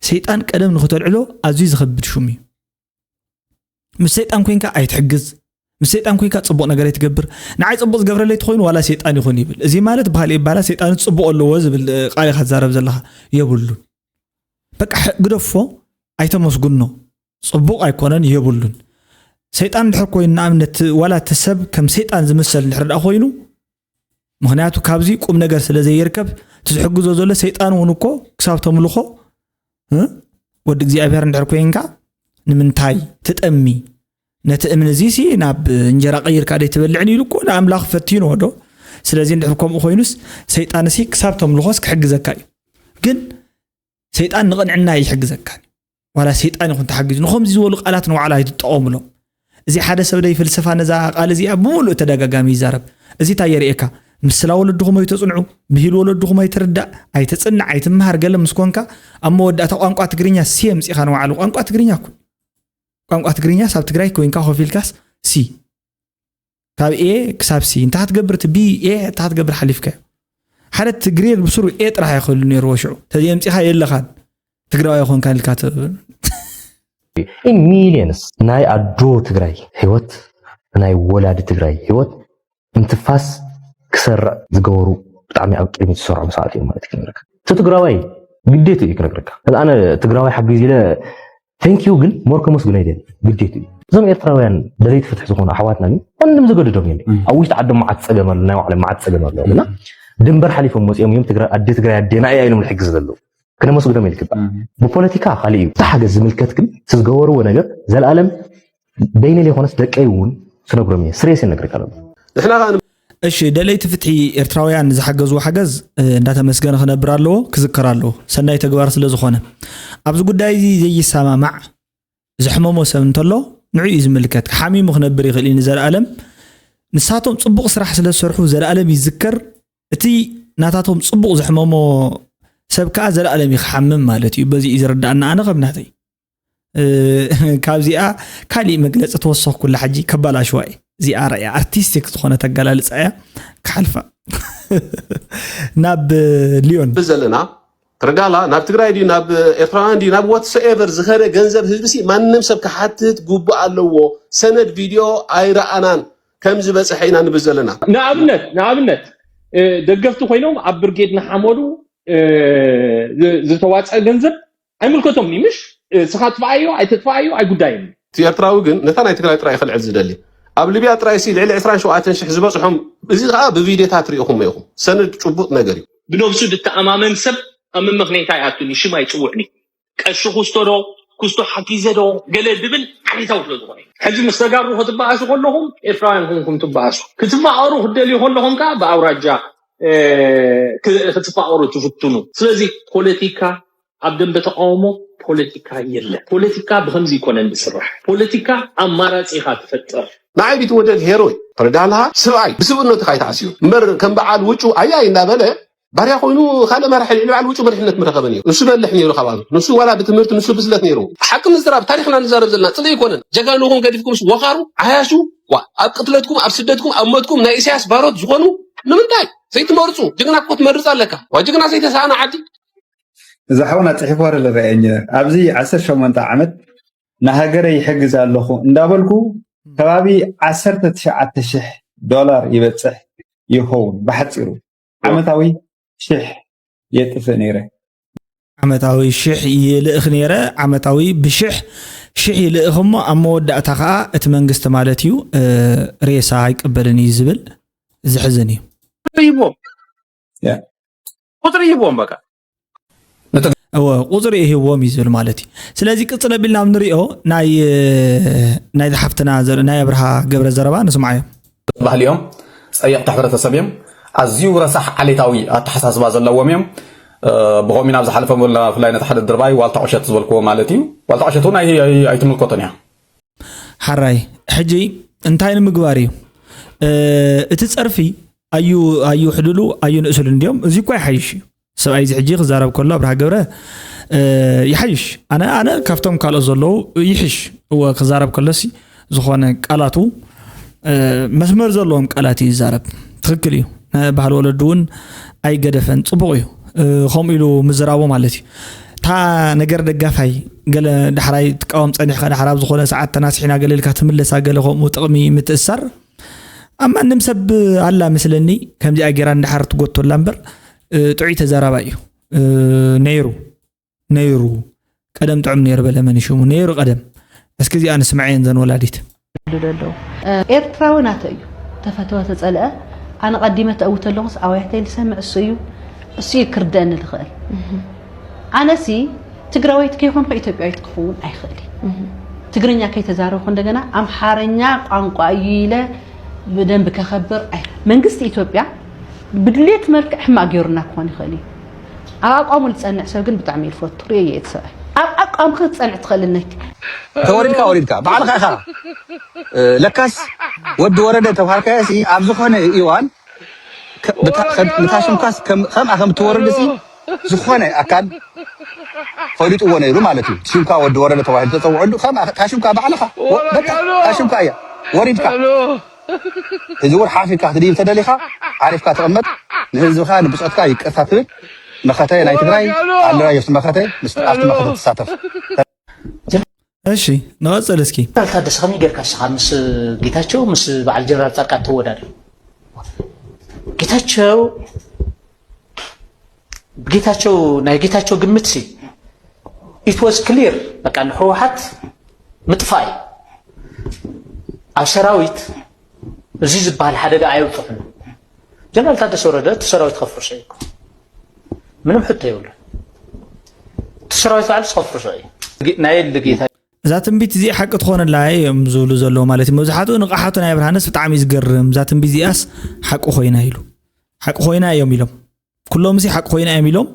ሰይጣን ቀደም ንክተልዕሎ ኣዝዩ ዝኸብድ ሹም እዩ። ምስ ሰይጣን ኮይንካ ኣይትሕግዝ፣ ምስ ሰይጣን ኮይንካ ጽቡቕ ነገር ኣይትገብር። ንዓይ ጽቡቕ ዝገብረለይ ተኾይኑ ዋላ ሰይጣን ይኹን ይብል። እዚ ማለት ብኻሊእ ይባላ ሰይጣን ጽቡቕ ኣለዎ ዝብል ቃል ኢኻ ትዛረብ ዘለኻ የብሉን። በቃ ሕ-፣ ግደፎ፣ ኣይተመስግኖ። ጽቡቕ ኣይኮነን፣ የብሉን። ሰይጣን እንድሕር ኮይኑ ንኣብነት ዋላ እቲ ሰብ ከም ሰይጣን ዝምሰል እንድሕር ደኣ ኮይኑ፣ ምኽንያቱ ካብዚ ቁም ነገር ስለ ዘይርከብ፣ እቲ ዝሕግዞ ዘሎ ሰይጣን እውን እኮ ክሳብ ተምልኾ፣ እ? ወዲ እግዚኣብሔር እንድሕር ኮይንካ ንምንታይ ትጠሚ? ነቲ እምኒ እዚ ሲ ናብ እንጀራ ቀይርካ ደይ ትበልዕን ኢሉ እኮ ንኣምላኽ ፈቲንዎ ዶ? ስለዚ እንድሕር ከምኡ ኮይኑስ ሰይጣን ሲ ክሳብ ተምልኾስ ክሕግዘካ እዩ። ግን ሰይጣን ንቕንዕና ይሕግዘካ። ዋላ ሰይጣን ይኹን ተሓጊዙ ንኸምዚ ዝበሉ ቃላት ንባዕሉ ኣይትጠቐምሎም። እዚ ሓደ ሰብ ደይ ፍልስፋ ነዛ ቃል እዚኣ ብምሉእ ተደጋጋሚ ይዛረብ። እዚ እንታይ የርእየካ? ምስላ ወለድኹም ኣይተጽንዑ፣ ብሂል ወለድኹም ኣይትርዳእ፣ ኣይትጽናዕ፣ ኣይትመሃር ገለ ምስ ኮንካ ኣብ መወዳእታ ቋንቋ ትግርኛ ሲ የምጺኻ ንባዕሉ። ቋንቋ ትግርኛ እኮ። ቋንቋ ትግርኛስ ኣብ ትግራይ ኮይንካ ኮፍ ኢልካስ ሲ። ካብ ኤ ክሳብ ሲ። እንታይ ክትገብር እቲ ቢ ኤ እንታይ ክትገብር ሓሊፍካዮ? ሓደ እቲ ግሬድ ብስሩ ኤ ጥራሕ ኣይክህሉ ነይርዎ ሽዑ። ተዚ የምጺኻ የለኻን። ትግራዋይ ኣይኮንካን ኢልካ ተ-፣ In millions ናይ ኣዶ ትግራይ ህይወት፣ ናይ ወላዲ ትግራይ ህይወት እንትፋስ ክሰርዕ ዝገበሩ ብጣዕሚ ኣብ ቅድሚት ዝሰርዑ መስዋእቲ እዮም ማለት እዩ ክነግረካ። እቲ ትግራዋይ ግዴቱ እዩ ክነግረካ። ሕዚ ኣነ ትግራዋይ ሓጊዝ ኢለ thank you ግን more ከመስግኖ ኣይደልን። ግዴቱ እዩ። እዞም ኤርትራውያን ደለይቲ ፍትሒ ዝኾኑ ኣሕዋትና ግን ማንም ዘገድዶም የለን። ኣብ ውሽጢ ዓዶም መዓት ጸገም ኣሎ፣ ናይ ባዕሎም መዓት ጸገም ኣሎ። እና ድንበር ሓሊፎም መጺኦም እዮም ትግራይ፣ ኣደ ትግራይ ኣዴና እያ ኢሎም ዝሕግዝ ዘለዉ። ክነመስግኖም ይግባእ። ብፖለቲካ ካሊእ እዩ። እቲ ሓገዝ ዝምልከት ግን እቲ ዝገበርዎ ነገር ዘላለም በይነይ ዘይኮነስ ደቀይ እውን ክነግሮም እየ። ስሬስ እየ ነግረካ ኣለኹ። ንሕና ከዓ እሺ፣ ደለይቲ ፍትሒ ኤርትራውያን ዝሓገዝዎ ሓገዝ፣ እ፣ እንዳተመስገነ ክነብር ኣለዎ፣ ክዝከር ኣለዎ። ሰናይ ተግባር ስለ ዝኾነ። ኣብዚ ጉዳይ እዚ ዘይሰማማዕ ዘሕመሞ ሰብ እንተሎ ንዑ እዩ ዝምልከት። ሓሚሙ ክነብር ይኽእል እዩ ንዘለኣለም። ንሳቶም ጽቡቕ ስራሕ ስለ ዝሰርሑ ዘለኣለም ይዝከር። እቲ ናታቶም ጽቡቕ ዘሕመሞ ሰብ ከኣ ዘለኣለም እዩ ክሓምም ማለት እዩ። በዚ እዩ ዝርዳእና ኣነ ከም ናተይ። እ፣ ካብዚኣ ካሊእ መግለጺ ተወሰኽኩላ ሕጂ ከባላሽዋ እየ። እዚኣ ርኣያ ኣርቲስቲክ ዝኾነት ኣገላልጻ እያ ክሓልፋ። ናብ ሊዮን። ዘለና ርጋላ ናብ ትግራይ ድዩ ናብ ኤርትራውያን ድዩ ናብ whatsoever ዝኸደ ገንዘብ ህዝቢ ሲ ማንም ሰብ ክሓትት ግቡእ ኣለዎ። ሰነድ ቪድዮ ኣይረኣናን ከም ዝበፅሐ ኢና ንብል ዘለና። ንኣብነት ንኣብነት እ፣ ደገፍቲ ኮይኖም ኣብ ብርጌድ ንሓመዱ እ፣ ዝ- ዝተዋፀአ ገንዘብ ኣይምልከቶም እዩ ምሽ እ፣ ስኻ ትፍኣዮ ኣይተጥፍኣዮ ኣይጉዳይም እዩ። እቲ ኤርትራዊ ግን ነታ ናይ ትግራይ ጥራይ ክልዕል ዝደሊ ኣብ ሊብያ ጥራይ ሲ ልዕሊ ዕስራን ሸውዓተን ሽሕ ዝበፅሖም እዚ ከዓ ብቪድዮታት ሪኢኹሞ ኢኹም። ሰነድ ጭቡጥ ነገር እዩ። ብነብሱ ድተኣማመን ሰብ ኣብ ምምኽኔታ ይኣቱኒ ሽም ኣይፅውዕኒ ቀሺ ኩስቶ ዶ ኩስቶ ሓፊዘ ዶ ገለ ድብል ዓሌታዊ ስለ ዝኾነ እዩ። ሕዚ ምስ ተጋሩ ክትበኣሱ ከለኹም ኤርትራውያን ኮንኩም ትበኣሱ ክትፋቐሩ ክትደልዩ ከለኹም ከዓ ብኣውራጃ እ፣ ክ- ክትፋቐሩ ትፍትኑ ስለዚ ፖለቲካ ኣብ ደንበ ተቃውሞ ፖለቲካ የለን። ፖለቲካ ብከምዚ ይኮነን ዝስራሕ። ፖለቲካ ኣማራፂ ኢካ ትፈጥር። ንዓይ ቢትወደድ ሄሮይ ተረዳሃለካ። ስብኣይ ብስብእነቱ ኢካ ተኣሲሩ እምበር ከም በዓል ውጩ ኣያይ እንዳበለ ባርያ ኮይኑ ካልእ መራሒ ልዕሊ በዓል ውጩ መሪሕነት ምረኸበን እዩ። ንሱ በልሕ ነይሩ ካብ ኣሉ ንሱ ዋላ ብትምህርቲ ንሱ ብስለት ነይሩ። ሓቂ ንዝራብ ታሪክና ንዛረብ ዘለና ፅልኢ ኣይኮነን። ጀጋኑኹም ገዲፍኩምስ ወኻሩ ዓያሹ ዋ ኣብ ቅትለትኩም ኣብ ስደትኩም ኣብ ሞትኩም ናይ ኢሳያስ ባሮት ዝኾኑ ንምንታይ ዘይትመርፁ? ጅግና እኮ ትመርፅ ኣለካ። ዋ ጅግና ዘይተሳእነ ዓዲ እዚ ሓውና ፅሒፍዋ ዘሎ ርኣየ እንጂ ኣብዚ ዓሰርተ ሸሞንተ ዓመት ንሃገረይ ይሕግዝ ኣለኹ እንዳበልኩ ከባቢ ዓሰርተ ትሽዓተ ሽሕ ዶላር ይበፅሕ ይኸውን። ብሓፂሩ ዓመታዊ ሽሕ የጥፍእ ነይረ። ዓመታዊ ሽሕ ይልእኽ ነይረ። ዓመታዊ ብሽሕ ሽሕ ይልእኽ እሞ ኣብ መወዳእታ ከዓ እቲ መንግስቲ ማለት እዩ እ፣ ሬሳ ኣይቅበልን እዩ ዝብል። ዝሕዝን እዩ። ቁፅሪ ይቦም በቃ እወ ቁፅሪ ይህዎም እዩ ዝብል ማለት እዩ። ስለዚ ቅፅል ኣቢልና ኣብ ንሪኦ ናይ ናይዚ ሓፍትና ናይ ኣብርሃ ገብረ ዘረባ ንስማዓዮ። ባህሊ እዮም። ፀየቕቲ ሕብረተሰብ እዮም። ኣዝዩ ረሳሕ ዓሌታዊ ኣተሓሳስባ ዘለዎም እዮም። ብኸሚን ኣብ ዝሓለፈ ብፍላይ ነቲ ሓደ ድርባይ ዋልታ ቁሸት ዝበልክዎ ማለት እዩ። ዋልታ ቁሸት እውን ኣይትምልከቶን እያ። ሓራይ ሕጂ እንታይ ንምግባር እዩ እቲ ፀርፊ? ኣዩ ኣዩ ሕድሉ ኣዩ ንእስሉ እንዲዮም እዚ እኳ ይሓይሽ እዩ። ሰብኣይ እዚ ሕጂ ክዛረብ ከሎ ኣብርሃ ገብረ ይሓይሽ። ኣነ ኣነ ካብቶም ካልኦት ዘለዉ ይሕሽ። እወ ክዛረብ ከሎሲ ዝኾነ ቃላቱ መስመር ዘለዎም ቃላት እዩ ዝዛረብ። ትኽክል እዩ። ባህሊ ወለዱ እውን ኣይገደፈን፣ ፅቡቕ እዩ። ከምኡ ኢሉ ምዝራቡ ማለት እዩ። እታ ነገር ደጋፋይ ገለ ዳሕራይ ትቃወም ፀኒሕካ ዳሕራ ኣብ ዝኾነ ሰዓት ተናሲሕና ገለ ኢልካ ትምለሳ ገለ ከምኡ ጥቕሚ ምትእሳር ኣብ ማንም ሰብ ኣላ መስለኒ። ከምዚኣ ጌራ እንዳሓር ትጎቶላ እምበር ጥዑይ ተዛራባይ እዩ ነይሩ ነይሩ ቀደም ጥዑም ነይሩ በለ መን ሽሙ ነይሩ ቀደም እስኪ እዚኣ ንስምዐየን ዘን ወላዲት ዘለዉ ኤርትራዊ ናተ እዩ ተፈተወ ተፀልአ ኣነ ቀዲመ ተእውተ ኣለኹስ ኣውያተይ ዝሰምዕ እሱ እዩ እሱ እዩ ክርደአኒ ዝኽእል ኣነሲ ትግራወይት ከይኮንኩ ኢትዮጵያዊት ክኸውን ኣይኽእል ትግርኛ ከይተዛረብኩ እንደገና ኣምሓርኛ ቋንቋ እዩ ኢለ ብደንብ ከኸብር ኣይ መንግስቲ ኢትዮጵያ ብድሌት መልክዕ ሕማቅ ገይሩና ክኾን ይኽእል እዩ ኣብ ኣቋሙ ዝፀንዕ ሰብ ግን ብጣዕሚ ይፈቱ ርእየ እቲ ሰብኣይ ኣብ ኣቋምካ ክትፀንዕ ትኽእል ነኪ ተወሪድካ ወሪድካ ባዕልኻ ኢኻ ለካስ ወዲ ወረደ ተባሃልካዮ ሲ ኣብ ዝኾነ እዋን ንታ ሽምካስ ከምኣ ከም ትወርድ ሲ ዝኾነ ኣካል ፈሊጥዎ ነይሩ ማለት እዩ ሽምካ ወዲ ወረደ ተባሂሉ ተፀውዐሉ ከምኣ እታ ሽምካ ባዕልኻ በቃ እታ ሽምካ እያ ወሪድካ ሕዚ እውን ሓፊርካ ክትድይብ ተደሊኻ ዓሪፍካ ተቐመጥ ንህዝብኻ ንብፆትካ ይቅርታ ትብል መኸተ ናይ ትግራይ ኣለና የሱ መኸተ ምስ ኣብቲ መኸተ ትሳተፍ እሺ ንቐፅል እስኪ ጀነራል ታደሰ ከመይ ጌርካ ንስኻ ምስ ጌታቸው ምስ በዓል ጀነራል ፃድቃን ተወዳድር ጌታቸው ጌታቸው ናይ ጌታቸው ግምት ሲ it was clear በቃ ንህወሓት ምጥፋእ እዩ ኣብ ሰራዊት እዚ ዝበሃል ሓደጋ ኣየብፅሑን ጀነራል ታደሰ ወረደ እቲ ሰራዊት ከፍርሶ እዩ ምንም ሕቶ የብሉ እቲ ሰራዊት ባዕሉ ከፍርሶ እዩ ናይ ጌታ እዛ ትንቢት እዚኣ ሓቂ ትኾነላ እዮም ዝብሉ ዘለዉ ማለት እዩ መብዛሕትኡ ንቕሓቱ ናይ ብርሃንስ ብጣዕሚ እዩ ዝገርም እዛ ትንቢት እዚኣስ ሓቂ ኮይና ኢሉ ሓቂ ኮይና እዮም ኢሎም ኩሎም ሲ ሓቂ ኮይና እዮም ኢሎም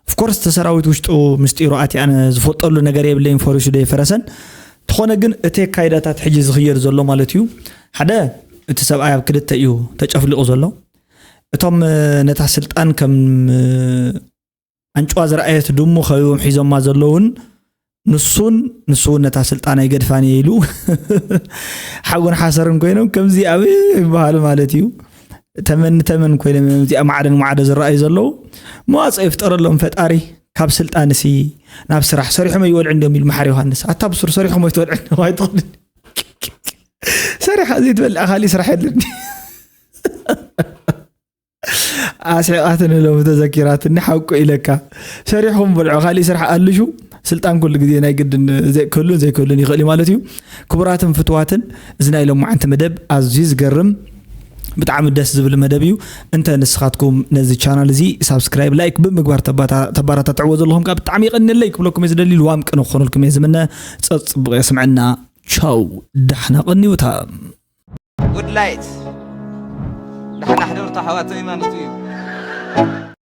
ኦፍኮርስ እቲ ሰራዊት ውሽጡ ምስጢሩ ኣቲ ኣነ ዝፈልጠሉ ነገር የብለይን ፈሪሱ ዶ የፈረሰን ተኾነ ግን እቲ ኣካይዳታት ሕጂ ዝኽየድ ዘሎ ማለት እዩ ሓደ እቲ ሰብኣይ ኣብ ክልተ እዩ ተጨፍሊቑ ዘሎ እቶም ነታ ስልጣን ከም ኣንጭዋ ዝረኣየት ድሙ ከቢቦም ሒዞማ ዘለውን ንሱን ንሱ እውን ነታ ስልጣን ኣይገድፋን እየ ኢሉ ሓጎን ሓሰርን ኮይኖም ከምዚ ኣብ ይበሃሉ ማለት እዩ ተመን ተመን ኮይኖም እዮም እዚኣ ማዕደን ማዕደ ዝረኣዩ ዘለዉ መዋፅኦ ይፍጠረሎም ፈጣሪ ካብ ስልጣን ሲ ናብ ስራሕ ሰሪሖም ኣይወልዑ እንዲዮም ኢሉ መሓር ዮሃንስ ኣታ ብሱር ሰሪሖም ኣይትወልዑ እንዲዮም ኣይትኽእል ሰሪሓ ዘይትበልዕ ካሊእ ስራሕ የለን ኣስሒቓትኒ ሎሚ ተዘኪራትኒ ሓቁ ኢለካ ሰሪሕኩም ብልዑ ካሊእ ስራሕ ኣልሹ ስልጣን ኩሉ ግዜ ናይ ግድን ክህሉን ዘይክህሉን ይኽእል እዩ ማለት እዩ ክቡራትን ፍትዋትን እዚ ናይ ሎማዓንቲ መደብ ኣዝዩ ዝገርም ብጣዕሚ ደስ ዝብል መደብ እዩ እንተ ንስኻትኩም ነዚ ቻናል እዚ ሳብስክራይብ ላይክ ብምግባር ተባራታትዕዎ ዘለኹም ከዓ ብጣዕሚ ይቐንለይ ክብለኩም እየ ዝደሊ ልዋም ቅነ ክኾነልኩም እየ ዝምነ ፀፅቡቕ የስምዐና ቻው ዳሕና ቀኒውታ Good light. ዳሕና ሕደርቱ ኣሕዋት ዘይማኖት እዩ።